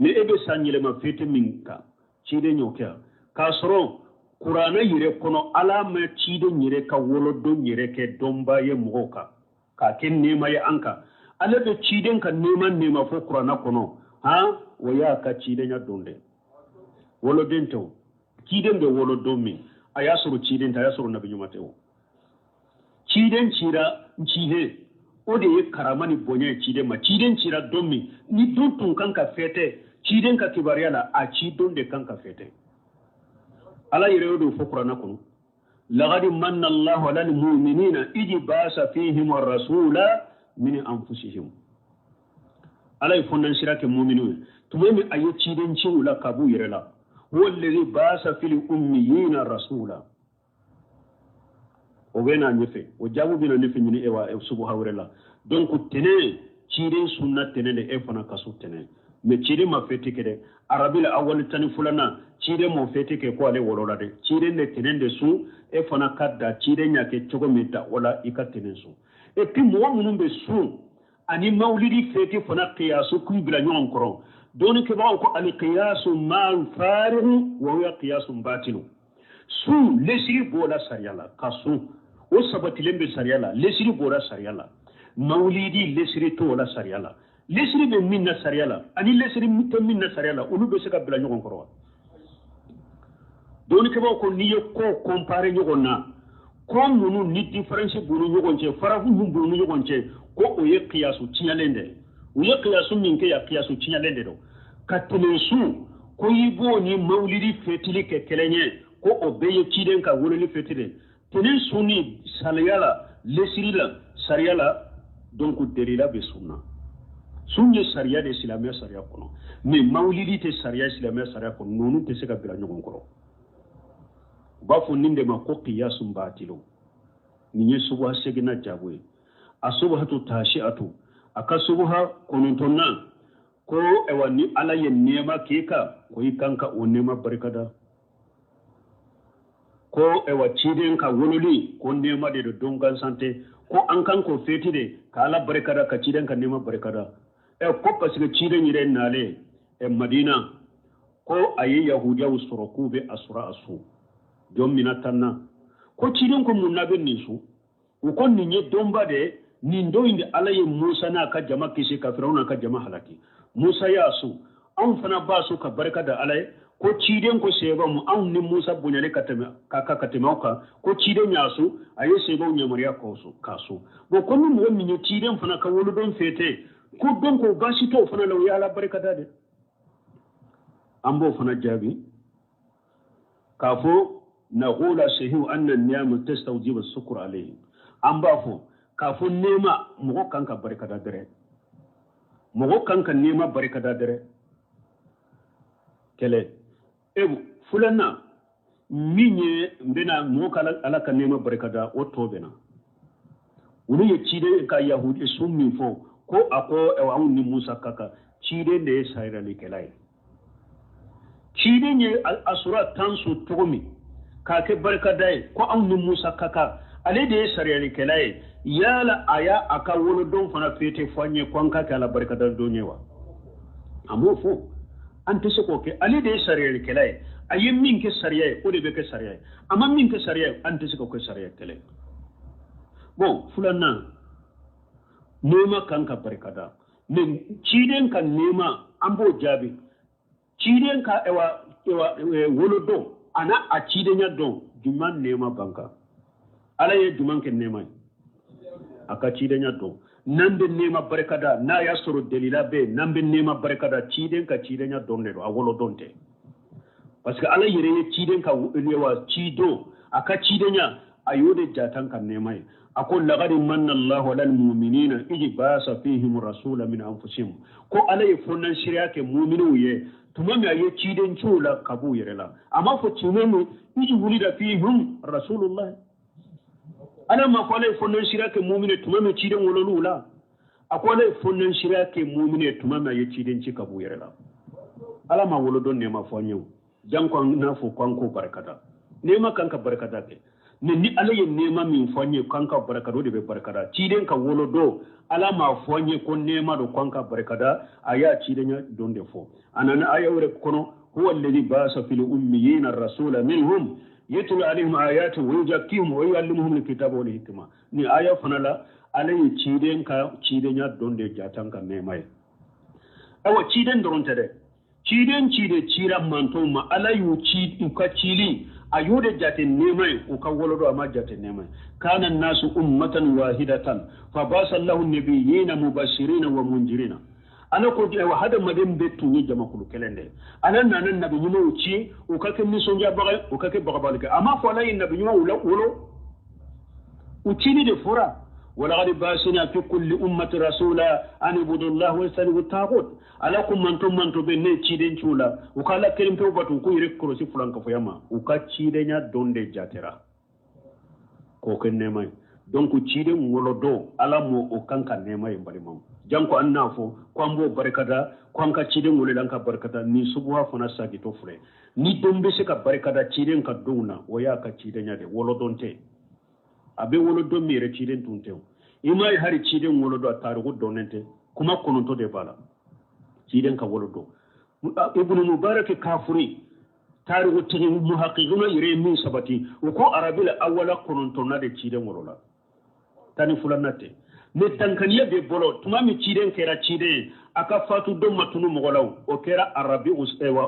Ni e bɛ san yɛlɛma fɛti min kan, ciden y'o kɛ, k'a sɔrɔ kuranɛ yɛrɛ kɔnɔ Ala ma ciden yɛrɛ ka wolodon yɛrɛ kɛ dɔnba ye mɔgɔw kan, k'a kɛ nɛɛma ye an kan. Ale bɛ ciden ka nɛɛma nɛɛma fɔ kuranɛ kɔnɔ, han, o y'a ka cidenya don dɛ, woloden tɛ o. Ciden bɛ wolodon min, a y'a sɔrɔ ciden tɛ, a y'a sɔrɔ nabi ɲuman tɛ o. Ciden cira ciden, o de ye karama ni bonya ye ciden ma. Ciden cira don min, ni don tun kan ka fɛtɛ ciden ka kibaruya la, a ci don de kan ka fɛtɛ. Ala yɛrɛ y'o de fɔ kuranɛ kɔnɔ, laqad manna Allahu ala al-mu'minina idh ba'asa fihim ar-rasula min anfusihim. Ala ye fɔndansira kɛ mu'miniw ye tuma min a ye ciden ci u la ka b'u yɛrɛ la, huwa alladhi ba'asa fil ummiyina rasula. O bɛ n'a ɲɛfɛ, o jaabu bɛ na ɲɛfɛ ɲini e wa subuha wɛrɛ la. Donc tɛnɛn, ciden sunna tɛnɛn de, e fana ka so tɛnɛn. Mais ciden ma fɛti kɛ dɛ, arabi la awali 12nan ciden m'o fɛti kɛ ko ale wolola dɛ. Ciden de tɛnɛn de sun, e fana ka da ciden y'a kɛ cogo min da o la, i ka tɛnɛn sun. Et puis mɔgɔ minnu bɛ sun ani mawulidi fɛti fana kiyasu k'u bila ɲɔgɔn kɔrɔ, dɔnnikɛbagaw ko alikiyasu mal farigu wa huwa kiyasu batilu. Sun lesiri b'o la sariya la, ka sun o sabatilen bɛ sariya la, lesiri b'o la sariya la. Mawulidi lesiri t'o la sariya la. Lesiri bɛ min na sariya la ani lesiri tɛ min na sariya la, olu bɛ se ka bila ɲɔgɔn kɔrɔ wa? Dɔnnikɛbaaw ko n'i ye ko compare ɲɔgɔn na, Ko minnu ni différence b'u ni ɲɔgɔn cɛ, faraku min b'u ni ɲɔgɔn cɛ, ko o ye kiyasu tiɲɛlen de ye. U ye kiyasu min kɛ yan, kiyasu tiɲɛlen de don. Ka tɛnɛn sun, ko i b'o ni mawulidi fɛtili kɛ kelen ye, ko o bɛɛ ye ciden ka wololi fɛti de. Tɛnɛn sunni sariya la, lesiri la, sariya la, donc delila bɛ sun na. Sun ye sariya de silamɛya sariya kɔnɔ, mais mawulidi tɛ sariya silamɛya sariya kɔnɔ. Ninnu tɛ se ka bila ɲɔgɔn kɔrɔ. U b'a fɔ nin de ma ko kiyasun batilo. Nin ye subuha seginna jaabo ye. A subuhatu taasi'atu, a ka subuha kɔnɔntɔnnan, ko ayiwa ni Ala ye nɛɛma k'i kan, ko i kan ka o nɛɛma barikada. Ko ayiwa ciden ka wololi, ko nɛɛma de don, don gansan tɛ, ko an kan k'o feti de ka Ala barikada, ka ciden ka nɛɛma barikada. Ko parce que ciden yɛrɛ nalen Madina, ko a ye yahudiyaw sɔrɔ k'u bɛ asura a sun don mina tan na. Ko ciden ko mun na bɛ nin sun? U ko nin ye donba de ye, nin don in de Ala ye Musa n'a ka jama kisi ka Firawuna ka jama halaki. Musa y'a sun, anw fana b'a sun ka barika da Ala ye. Ko ciden ko seba mu anw ni Musa bonyalen ka tɛmɛ ka ka tɛmɛ aw kan, ko ciden y'a sun, a ye sebaw yamaruya k'o sun k'a sun. Bon, ko ni mɔgɔ min ye ciden fana ka wolodon fêter, ko donc o baasi t'o fana la, o ye Ala barika da de. An b'o fana jaabi k'a fɔ naqula sahihu anna niyama tastawjibu sukr alayhi. An b'a fɔ k'a fɔ nɛɛma mɔgɔ kan ka barikada dɛrɛ, mɔgɔ kan ka nɛɛma barikada dɛrɛ. Kɛlɛ e filanan min ye n bɛna mɔgɔ ka Ala ka nɛɛma barikada, o tɔ bɛ na. Olu ye ciden ka yahudi sun min fɔ, ko a ko anw ni Musa ka kan, ciden de ye sayiralikɛla ye. Ciden ye asura tan sun cogo min k'a kɛ barikada ye, ko anw ni Musa ka kan, ale de ye sariyalikɛla ye. Yala a y'a a ka wolodon fana fêter fɔ an ye ko an ka kɛ Ala barikada don ye wa? A m'o fɔ, an tɛ se k'o kɛ. Ale de ye sariyalikɛla ye, a ye min kɛ sariya ye, o de bɛ kɛ sariya ye. A ma min kɛ sariya ye, an tɛ se k'o kɛ sariya kɛlɛ. Bon, filanan, nɛɛma kan ka barikada, mais ciden ka nɛɛma, an b'o jaabi. Ciden ka ewa ewa wolodon a n'a a cidenya don, jumɛn nɛɛma ban kan? Ala ye jumɛn kɛ nɛɛma ye? A ka cidenya don. N'an bɛ nɛɛma barikada, n'a y'a sɔrɔ delila bɛ yen, n'an bɛ nɛɛma barikada, ciden ka cidenya don de don, a wolodon tɛ. Parce que Ala yɛrɛ ye ciden ka wa ci don, a ka cidenya, a y'o de jatan ka nɛɛma ye. A ko laqad manna Allahu alal mu'minina idh ba'asa fihim rasula min anfusihim. Ko Ala ye fɔnnansiriya kɛ mu'miniw ye tuma min a ye ciden ci u la ka b'u yɛrɛ la. A m'a fɔ tuma min idh wulida fihim rasulullah. Ala ma fɔ Ala ye fɔnnansiriya kɛ mu'mini tuma min ciden wolol'u la. A ko Ala ye fɔnnansiriya kɛ mu'mini tuma min a ye ciden ci ka b'u yɛrɛ la. Ala ma wolodon nɛɛma fɔ an ye o, janko an n'a fɔ ko an k'o barikada. Nɛɛma kan ka barikada kɛ, mais ni Ala ye nɛɛma min fɔ an ye k'an ka barikada, o de bɛ barikada. Ciden ka wolodon, Ala m'a fɔ an ye ko nɛɛma don k'an ka barikada, a y'a cidenya don de fɔ. A nana aya wɛrɛ kɔnɔ, huwa alladhi ba'asa fil ummiyina rasula minhum yatlu alayhim ayati wa yuzakkihim wa yuallimuhum alkitaba wal hikma. Ni aya fana la, Ala ye ciden ka cidenya don de jatan ka nɛɛma ye. Ayiwa, ciden dɔrɔn tɛ dɛ, ciden ci de cira mantɔnw ma, Ala y'u ci, u ka cili a y'o de jate nɛɛma ye. U ka wolodon a ma jate nɛɛma ye. Kana nasu ummatan wahidatan fa basa Allahu nabiyina mubashirina wa munjirina. Ala ko ayiwa hadamaden bɛɛ tun ye jamakulu kelen de ye, Ala nana nabi ɲumanw ci u ka kɛ nisɔndiyabaga ye, u ka kɛ bagabagali kɛ. A m'a fɔ Ala ye nabi ɲumanw wolo, u cili de fɔra. Walaqad basina fi kulli ummati rasula an ibudullah wa ijtanibu taghut. Ala ko manto manto bɛ ne ciden ci u la, u ka Ala kelen pewu bato, u k'u yɛrɛ kɔlɔsi fulankafoya ma. U ka cidenya don de jatera k'o kɛ nɛɛma ye. Donc ciden wolodon, Ala m'o o kan ka nɛɛma ye. N balimaw, janko an n'a fɔ ko an b'o barikada, ko an ka ciden wolola an ka barikada. Nin subuha fana sagitɔ filɛ. Ni don bɛ se ka barikada ciden ka donw na, o y'a ka cidenya de, wolodon tɛ. A bɛ wolodon min yɛrɛ, ciden tun tɛ o. I m'a ye hali ciden wolodon, a tariku dɔnnen tɛ, kuma kɔnɔntɔ de b'a la ciden ka wolodon. Ibnu Mubarak kafuri tariku tigi muhaqqiquna yɛrɛ ye min sabati, u ko arabi la awala kɔnɔntɔnna de ciden wolola, 12nan tɛ. Mais dankaniya bɛ bolo tuma min ciden kɛra ciden ye, a ka fatu don ma tunu mɔgɔ la, o kɛra arabi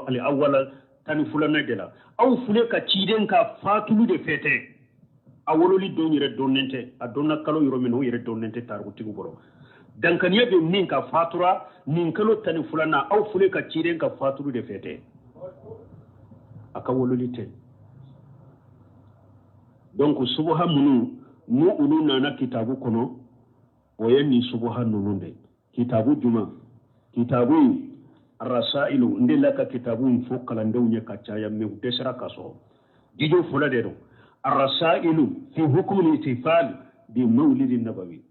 ali awala 12nan de la. Aw filɛ ka ciden ka fatulu de fêter. A wololi don yɛrɛ dɔnnen tɛ, a dɔnna kalo yɔrɔ min, o yɛrɛ dɔnnen tɛ tarikutigiw bolo. Dankaniya bɛ min ka fatura nin kalo 12nan, aw fule ka ciden ka faturu de fɛ tɛ, a ka wololi tɛ. Donc subuha minnu n'u olu nana kitabu kɔnɔ, o ye nin subuha ninnu de. Kitabu juma, kitabu in arasailu, n delila ka kitabu in fɔ kalandenw ye ka caya, mais u dɛsɛra ka sɔrɔ. Jijo fɔlɔ de don, arasailu fi hukumi ihtifal bi mawlidi nabawi.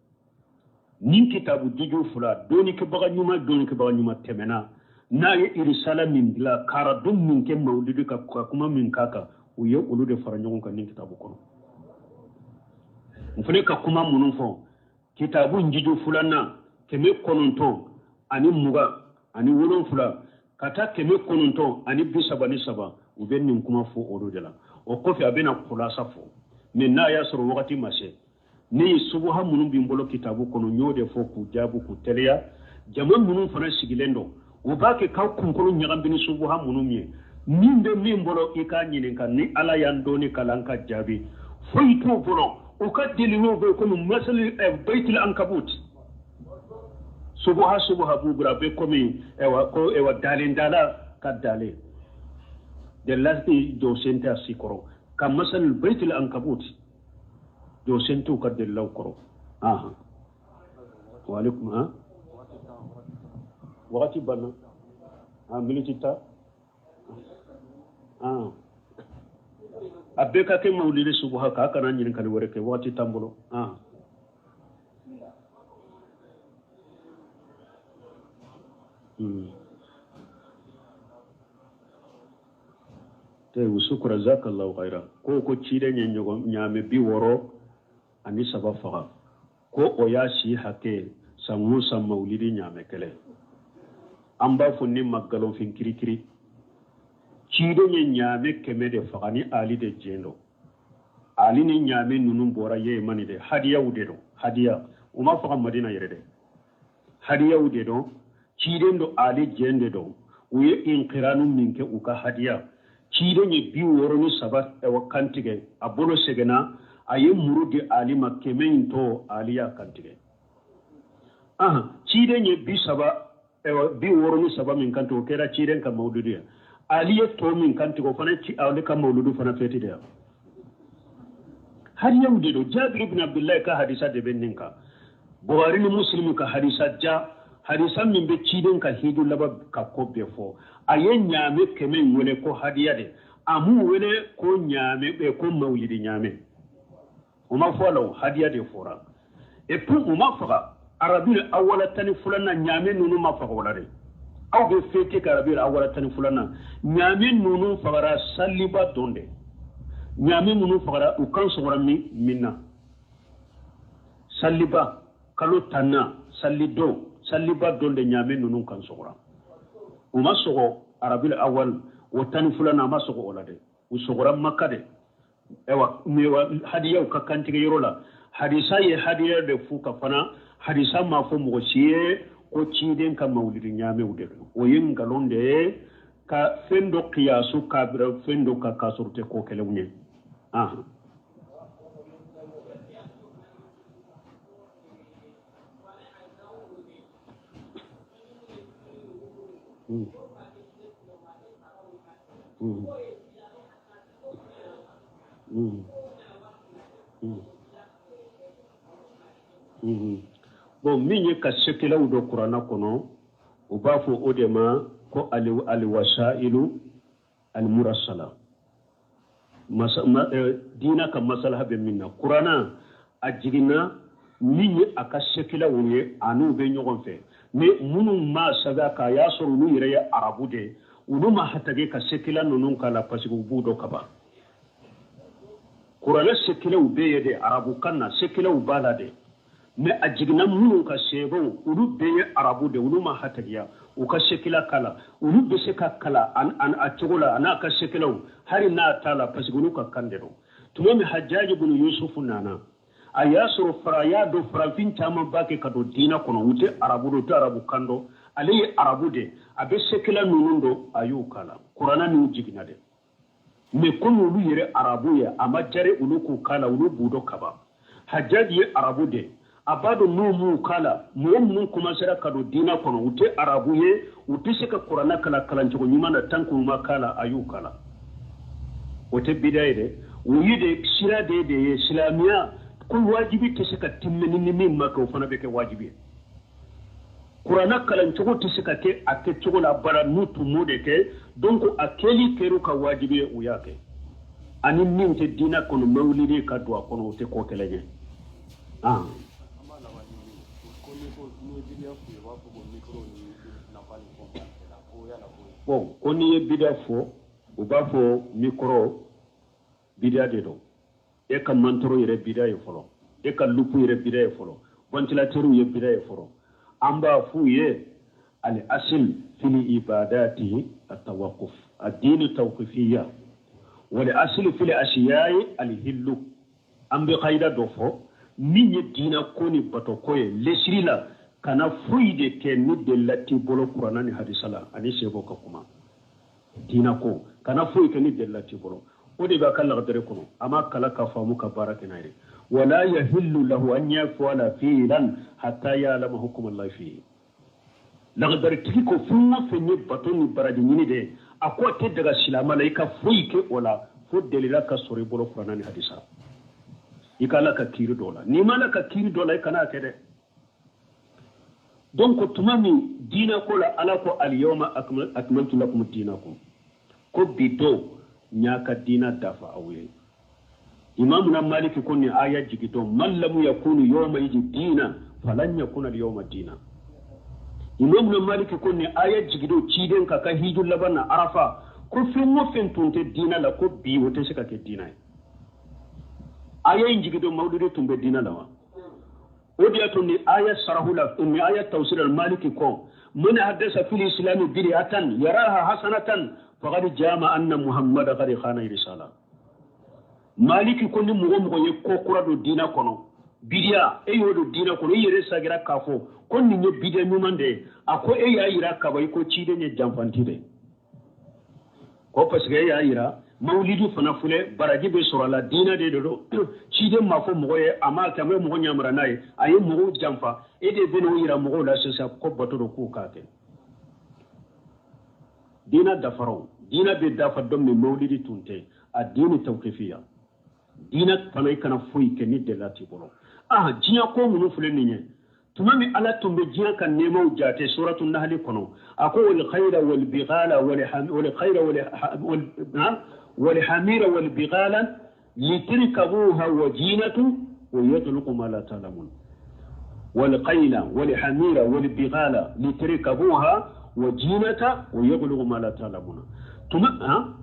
Nin kitabu jijo fila, dɔnnikɛbaga ɲuman, dɔnnikɛbaga ɲuman tɛmɛna n'a ye irisala min dilan, karadon min kɛ mawlidi ka kuma min k'a kan, u ye olu de fara ɲɔgɔn kan nin kitabu kɔnɔ. N fana ka kuma minnu fɔ kitabu jijo filanan, 927 ka taa 933, u bɛ nin kuma fɔ olu de la. O kɔfɛ a bɛna kulasa fɔ, mais n'a y'a sɔrɔ wagati ma se, ne ye subuha minnu bɛ n bolo kitabu kɔnɔ, n y'o de fɔ k'u jaabi k'u teliya. Jama minnu fana sigilen don, u b'a kɛ k'aw kunkolo ɲagami ni subuha minnu ye, min bɛ min bolo i k'a ɲininka, ni Ala y'an dɔnni kalan ka jaabi. Foyi t'u bolo, u ka deliluw bɛ komi masali bayitul ankabut, subuha subuha b'u bolo, a bɛ komi ɛwa ko ɛwa dalendala ka dalen delila jɔsen tɛ a si kɔrɔ, ka masali bayitul ankabut, jɔsen t'u ka delilaw kɔrɔ. Ahan, waaleykum. Han, wagati banna. Han, miniti ta. Han, a bɛɛ ka kɛ mawulidi subuha k'a kana ɲininkali wɛrɛ kɛ, wagati t'an bolo. Han, shukura jazakallahu khaira. Ko ciden ye ɲɔgɔn ɲaamɛ 63 faga, ko o y'a si hakɛ san o san mawulidi ɲaamɛ kelen. An b'a fɔ ni ma nkalonfin kirikiri, ciden ye ɲaamɛ 100 de faga ni Ali de jɛn don. Ali ni ɲaamɛ ninnu bɔra Yemani de, hadiyaw de don, hadiya u ma faga Madina yɛrɛ de, hadiyaw de don, ciden don, Ali jɛn de don. U ye inkiranu min kɛ u ka hadiya, ciden ye 63 kantigɛ, a bolo sɛgɛnna, a ye muru di Ali ma, 100 in tɔ Ali y'a kantigɛ. Ciden ye 63 min kantigɛ, o kɛra ciden ka mawuludu ye. Ali ye tɔ min kantigɛ, o fana ale ka mawuludu fana fɛti de yan. Hadiyaw de don. Jabiri ibn Abdullahi ka hadisa de bɛ nin kan, Buhari ni Muslim ka hadisa ja, hadisa min bɛ ciden ka hiju laban ka ko bɛɛ fɔ. A ye ɲaamɛ 100 in wele ko hadiya de, a m'u wele ko ɲaamɛ, ko mawulidi ɲaamɛ, o ma fɔ a la, o hadiya de fɔra. Et puis u ma faga arabil awala 12nan, ɲaamɛ ninnu ma faga o la dɛ. Aw bɛ fêter ka arabil awala 12nan, ɲaamɛ ninnu fagara saliba don de. Ɲaamɛ minnu fagara, u kan sɔgɔra min na, saliba kalo 10nan salidon, saliba don de ɲaamɛ ninnu kan sɔgɔra. U ma sɔgɔ arabil awal o 12nan, a ma sɔgɔ o la dɛ, u sɔgɔra Maka de. Ayiwa, hadiyaw ka kantigɛ yɔrɔ la, hadisa ye hadiya de f'u ka fana, hadisa ma fɔ mɔgɔ si ye ko ciden ka mawulidi ɲaamɛw de don. O ye nkalon de ye, ka fɛn dɔ kiyasu k'a bila fɛn dɔ kan k'a sɔrɔ tɛ ko kelenw ye. Ahan. Bon, min ye ka sekilaw don kuranna kɔnɔ, u b'a fɔ o de ma ko aliwasailu almurasala. Diina ka masalaha bɛ min na, kuranna a jiginna min ye a ka sekilaw ye, a n'u bɛ ɲɔgɔn fɛ, mais minnu ma sɛbɛn k'a y'a sɔrɔ olu yɛrɛ ye arabu de ye, olu ma hatage ka sekila ninnu k'a la, parce que u b'u dɔn ka ban. Kuranɛ sekilaw bɛ yen de, arabukan na sekilaw b'a la de, mais a jiginna minnu ka sɛbɛnw, olu bɛɛ ye arabu de, olu ma hatagiya u ka sekila k'a la. Olu bɛ se ka kalan a cogo la, a n'a ka sekilaw, hali n'a t'a la, parce que olu ka kan de don. Tuma min Hajjaji bunu Yusufu nana, a y'a sɔrɔ fara y'a dɔn farafin caman b'a kɛ ka don diinɛ kɔnɔ, u tɛ arabu dɔn, u tɛ arabu kan dɔn, ale ye arabu de, a bɛ sekila ninnu dɔn, a y'u kalan kuranɛ n'u jiginna de. Mais komi olu yɛrɛ arabu ye, a ma jari olu k'u kala, olu b'u dɔn kaban. Hajjaji ye arabu de, a b'a dɔn n'u m'u kala, mɔgɔ minnu commencera ka don diinɛ kɔnɔ, u tɛ arabu ye, u tɛ se ka kuranɛ kalan kalancogo ɲuman na tant k'u ma kala. A y'u kala, o tɛ bida ye dɛ, o ye de sira de ye. Silamɛya ko wajibi tɛ se ka timmɛ ni min ma kɛ, o fana bɛ kɛ wajibi ye. Kuranɛ kalancogo tɛ se ka kɛ a kɛcogo la bara n'u tun m'o de kɛ. Donc a kɛli kɛr'u ka wajibi ye, u y'a kɛ. Ani min tɛ diinɛ kɔnɔ, mawulidi ka don a kɔnɔ, o tɛ ko kelen ye. An b'a laban ni min ye, ko n'i ko n'i ye bidiya f'u ye, u b'a fɔ ko micro ni nafa ni fɛnw b'a bɛɛ la, ko yala ko. Bon, ko n'i ye bidiya fɔ, u b'a fɔ micro bidiya de don, e ka mantoro yɛrɛ bidiya ye fɔlɔ, e ka loupe yɛrɛ bidiya ye fɔlɔ, ventilateur ye bidiya ye fɔlɔ. An b'a f'u ye: al-asl fil ibadati at-tawaqquf, ad-din tawqifiyya, wal asl fil ashiya'i al-hillu. An bɛ kayida dɔ fɔ min ye diinɛ ko ni bato ko ye lesiri la, kana foyi de kɛ ni delila t'i bolo kuranna ni hadisa la ani sebo ka kuma. Diinɛ ko, kana foyi kɛ ni delila t'i bolo. O de b'a ka lagadere kɔnɔ, a ma kala ka faamu ka baara kɛ n'a ye. Wala yahillu lahu an yaf'ala fi'lan hatta ya'lama hukm Allah fihi. Lagadare tigi ko fɛn o fɛn ye bato ni baraji ɲini de, a ko a tɛ daga silamɛ la i ka foyi kɛ o la fo delila ka sɔrɔ i bolo kuranna ni hadisa, i ka Ala ka kiiri dɔ la. N'i ma Ala ka kiiri dɔ la, i kana kɛ dɛ. Donc tuma min diinɛ ko la, Ala ko: al-yawma akmaltu lakum dinakum, ko bi don n y'a ka diinɛ dafa aw ye. Imamuna Maliki ko ni aya jigi don, man lam yakunu yawma yiji dina falan yakuna al-yawma dina. Imamuna Maliki ko ni aya jigi don ciden ka ka hiju laban na Arafa, ko fɛn o fɛn tun tɛ diinɛ la, ko bi o tɛ se ka kɛ diinɛ ye. Aya in jigi don, mawludi tun bɛ diinɛ la wa? O de y'a to ni aya sarahu la, ni aya tawsir al Maliki ko: man haddasa fil islami bid'atan yaraha hasanatan faqad jama anna Muhammada qad khana risala. Maliki ko ni mɔgɔ mɔgɔ ye ko kura don diinɛ kɔnɔ, bidiya, e y'o don diinɛ kɔnɔ, i yɛrɛ sagira k'a fɔ ko nin ye bidiya ɲuman de ye, a ko e y'a yira kaba i ko ciden ye janfanti de ko, parce que e y'a yira mawulidi fana filɛ, baraji bɛ sɔrɔ a la, diinɛ de don, ciden m'a fɔ mɔgɔ ye, a m'a kɛ, a bɛ mɔgɔ ɲamara n'a ye, a ye mɔgɔw janfa. E de bɛ n'o yira mɔgɔw la sisan ko bato don, k'u k'a kɛ. Diinɛ dafara o, diinɛ bɛ dafa don min, mawulidi tun tɛ. A diinɛ tawqifiya, diinɛ fana, i kana foyi kɛ ni delila t'i bolo. Ah, diɲɛ ko minnu filɛ nin ye, tuma min Ala tun bɛ diɲɛ ka nɛɛmaw jate suratu Nahali kɔnɔ, a ko: wal khayla wal bighala wal khayla wal hamira wal bighala litarkabuha wa zinatu wa yakhluqu ma la ta'lamun. Wal khayla wal hamira wal bighala litarkabuha wa zinata wa yakhluqu ma la ta'lamun. Tuma ha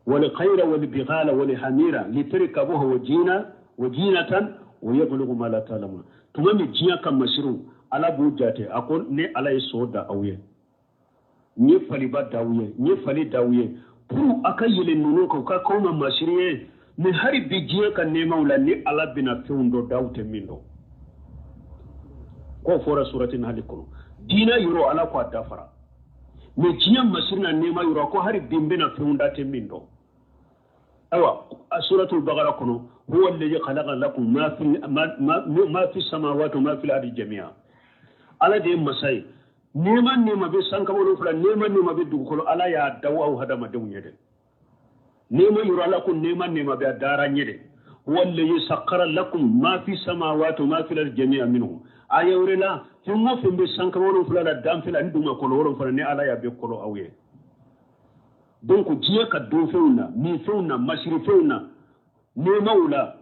wal khayla wal bighala wal hamira litarkabuha wa zina wa zinatan wa yakhluqu ma la ta'lamun. Tuma min diɲɛ ka masiriw Ala b'u jate, a ko: ne Ala ye so da aw ye, n ye faliba da aw ye, n ye fali da aw ye pour a ka yɛlɛ ninnu kan, u ka k'aw ma masiri ye. Mais hali bi diɲɛ ka nɛɛmaw la, ni Ala bɛna fɛnw dɔ da aw tɛ min dɔn, k'o fɔra surati Nahali kɔnɔ. Diinɛ yɔrɔ, Ala ko a dafara, mais diɲɛ masiri na nɛɛma yɔrɔ, ko hali bi n bɛna fɛnw da tɛ min dɔn. Ayiwa, suratul Bagara kɔnɔ: huwa alladhi khalaqa lakum ma fi samawati wa ma fi al-ardi jami'a. Ala de ye masa ye, nɛɛma nɛɛma bɛ sankaba wolonfila, nɛɛma nɛɛma bɛ dugukolo, Ala y'a daw aw hadamadenw ye dɛ. Nɛɛma yɔrɔ, Ala ko nɛɛma nɛɛma bɛ a dara ɲɛ dɛ. Huwa alladhi sakhkhara lakum ma fi samawati wa ma fi al-ardi jami'a minhu. Aya wɛrɛ la, fɛn o fɛn bɛ sankaba wolonfila la, danfɛn la ani dugumakolo wolonfila, ni Ala y'a bɛɛ kɔlɔ aw ye. Donc diɲɛ ka donfɛnw na, minfɛnw na, masirifɛnw na, nɛɛmaw la,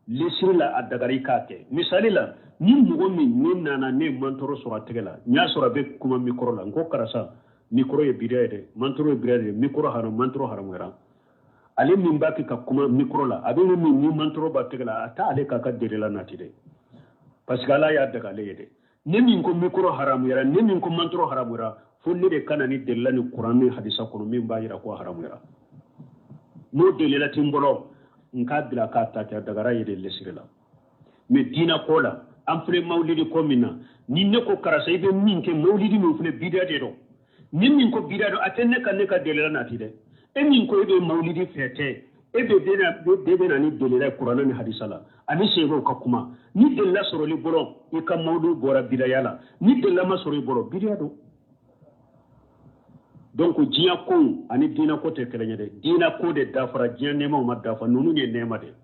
lesiri la, a dagari k'a kɛ. Misali la, ni mɔgɔ min ne nana, ne ye mantɔrɔ sɔrɔ a tɛgɛ la, n y'a sɔrɔ a bɛ kuma micro la, n ko: karisa, micro ye bidiya ye dɛ, mantɔrɔ ye bidiya ye dɛ, micro haram, mantɔrɔ haramuyara. Ale min b'a kɛ ka kuma micro la, a bɛ min ni mantɔrɔ b'a tɛgɛ la, a t'ale k'a ka dere la nati dɛ, parce que Ala y'a daga ale ye dɛ. Ne min ko micro haramuyara, ne min ko mantɔrɔ haramuyara, fo ne de ka na ni delila ni kuran ni hadisa kɔnɔ min b'a yira ko haramuyara. N'o delila ti n bolo, n k'a bila k'a ta kɛ, a dagara ye de lesiri la. Mais diinɛ ko la, an filɛ mawulidi ko min na, ni ne ko karisa, i bɛ min kɛ, mawulidi min filɛ, bidiya de don, ni min ko bidiya don, a tɛ ne ka delila nati dɛ. E min ko e bɛ mawulidi fɛ tɛ, e bɛ de bɛ na ni delila kuranɛ ni hadisa la ani seerew ka kuma. Ni delila sɔrɔli bolo, i ka mawudu bɔra bidaya la. Ni delila ma sɔrɔ i bolo, bidiya don. Donc diɲɛ ko ani diinɛ ko tɛ kelen ye dɛ. Diinɛ ko de dafara, diɲɛ nɛɛmaw ma dafa. Ninnu ye nɛɛma de,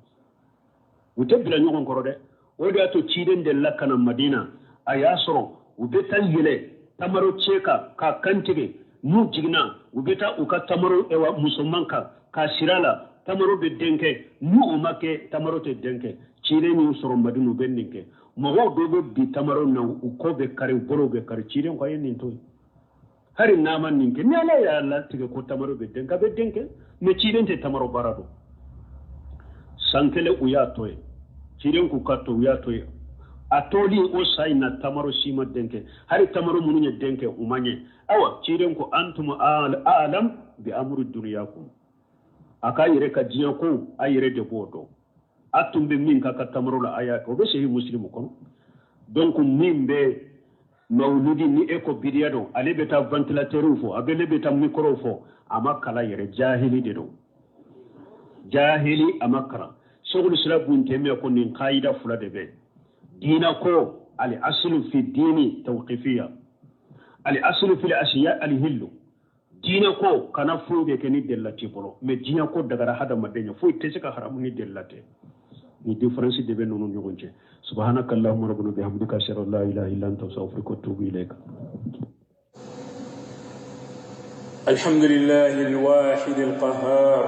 u tɛ bila ɲɔgɔn kɔrɔ dɛ. O de y'a to ciden delila ka na Madina, a y'a sɔrɔ u bɛ taa yɛlɛ tamaro cɛ kan k'a kantigɛ. N'u jiginna, u bɛ taa u ka tamaro musoman kan k'a sira la, tamaro bɛ den kɛ. N'u o ma kɛ, tamaro tɛ den kɛ. Ciden y'u sɔrɔ Madina, u bɛ nin kɛ. Mɔgɔw dɔw bɛ bi tamaro na, u kɔ bɛ kari, u bolow bɛ kari. Ciden ko a ye nin to yen, hali n'a ma nin kɛ, ni Ala y'a latigɛ ko tamaro bɛ den kɛ, a bɛ den kɛ. Mais ciden tɛ tamaro baara dɔn. San kelen u y'a to yen, ciden k'u ka to, u y'a to yen. A toli o sa in na, tamaro si ma den kɛ. Hali tamaro minnu ye den kɛ, u ma ɲɛ. Awa, ciden ko antum a'lam bi amri dunyakum, a k'a yɛrɛ ka diɲɛ ko a yɛrɛ de b'o dɔn. A tun bɛ min k'a ka tamaro la, a y'a kɛ. O bɛ sahih Muslimu kɔnɔ. Donc min bɛ mawuludi ni e ko bidiya don, ale bɛ taa ventilateur fɔ, a bɛ ne bɛ taa micro fɔ, a ma kalan yɛrɛ, jahili de don, jahili, a ma kalan. Sheikhul Islam Ibn Taymiyyah ko nin kayida fila de bɛ diina ko: al aslu fi dini tawqifiyya, al aslu fi al ashiya al hillu. Diina ko kana foyi de kɛ ni delila t'i bolo, mais diɲɛ ko dagara hadamaden ye, foyi tɛ se ka haramu ni delila tɛ. Ni différence de bɛ ninnu ɲɔgɔn cɛ. Subhanaka allahumma rabbana bihamdika, ashhadu an la ilaha illa anta, astaghfiruka wa atubu ilayka. الحمد لله الواحد القهار،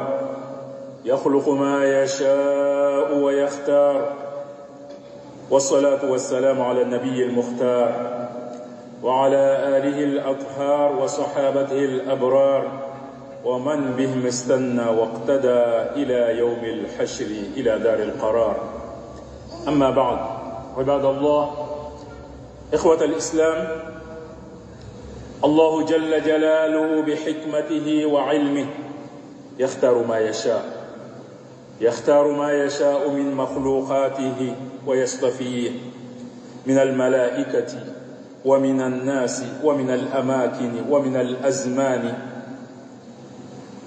يخلق ما يشاء ويختار، والصلاة والسلام على النبي المختار وعلى آله الأطهار وصحابته الأبرار ومن بهم استنى واقتدى إلى يوم الحشر إلى دار القرار. أما بعد، عباد الله، إخوة الإسلام، الله جل جلاله بحكمته وعلمه يختار ما يشاء، يختار ما يشاء من مخلوقاته ويصطفيه من الملائكة ومن الناس ومن الأماكن ومن الأزمان.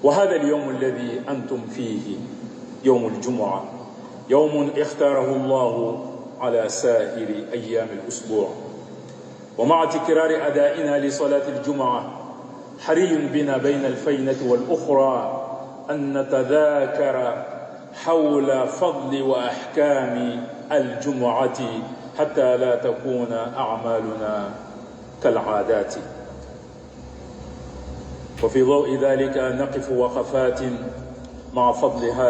وهذا اليوم الذي أنتم فيه يوم الجمعة، يوم اختاره الله على سائر أيام الأسبوع. ومع تكرار أدائنا لصلاة الجمعة، حري بنا بين الفينة والأخرى أن نتذاكر حول فضل وأحكام الجمعة حتى لا تكون أعمالنا كالعادات. وفي ضوء ذلك نقف وقفات مع فضل هذا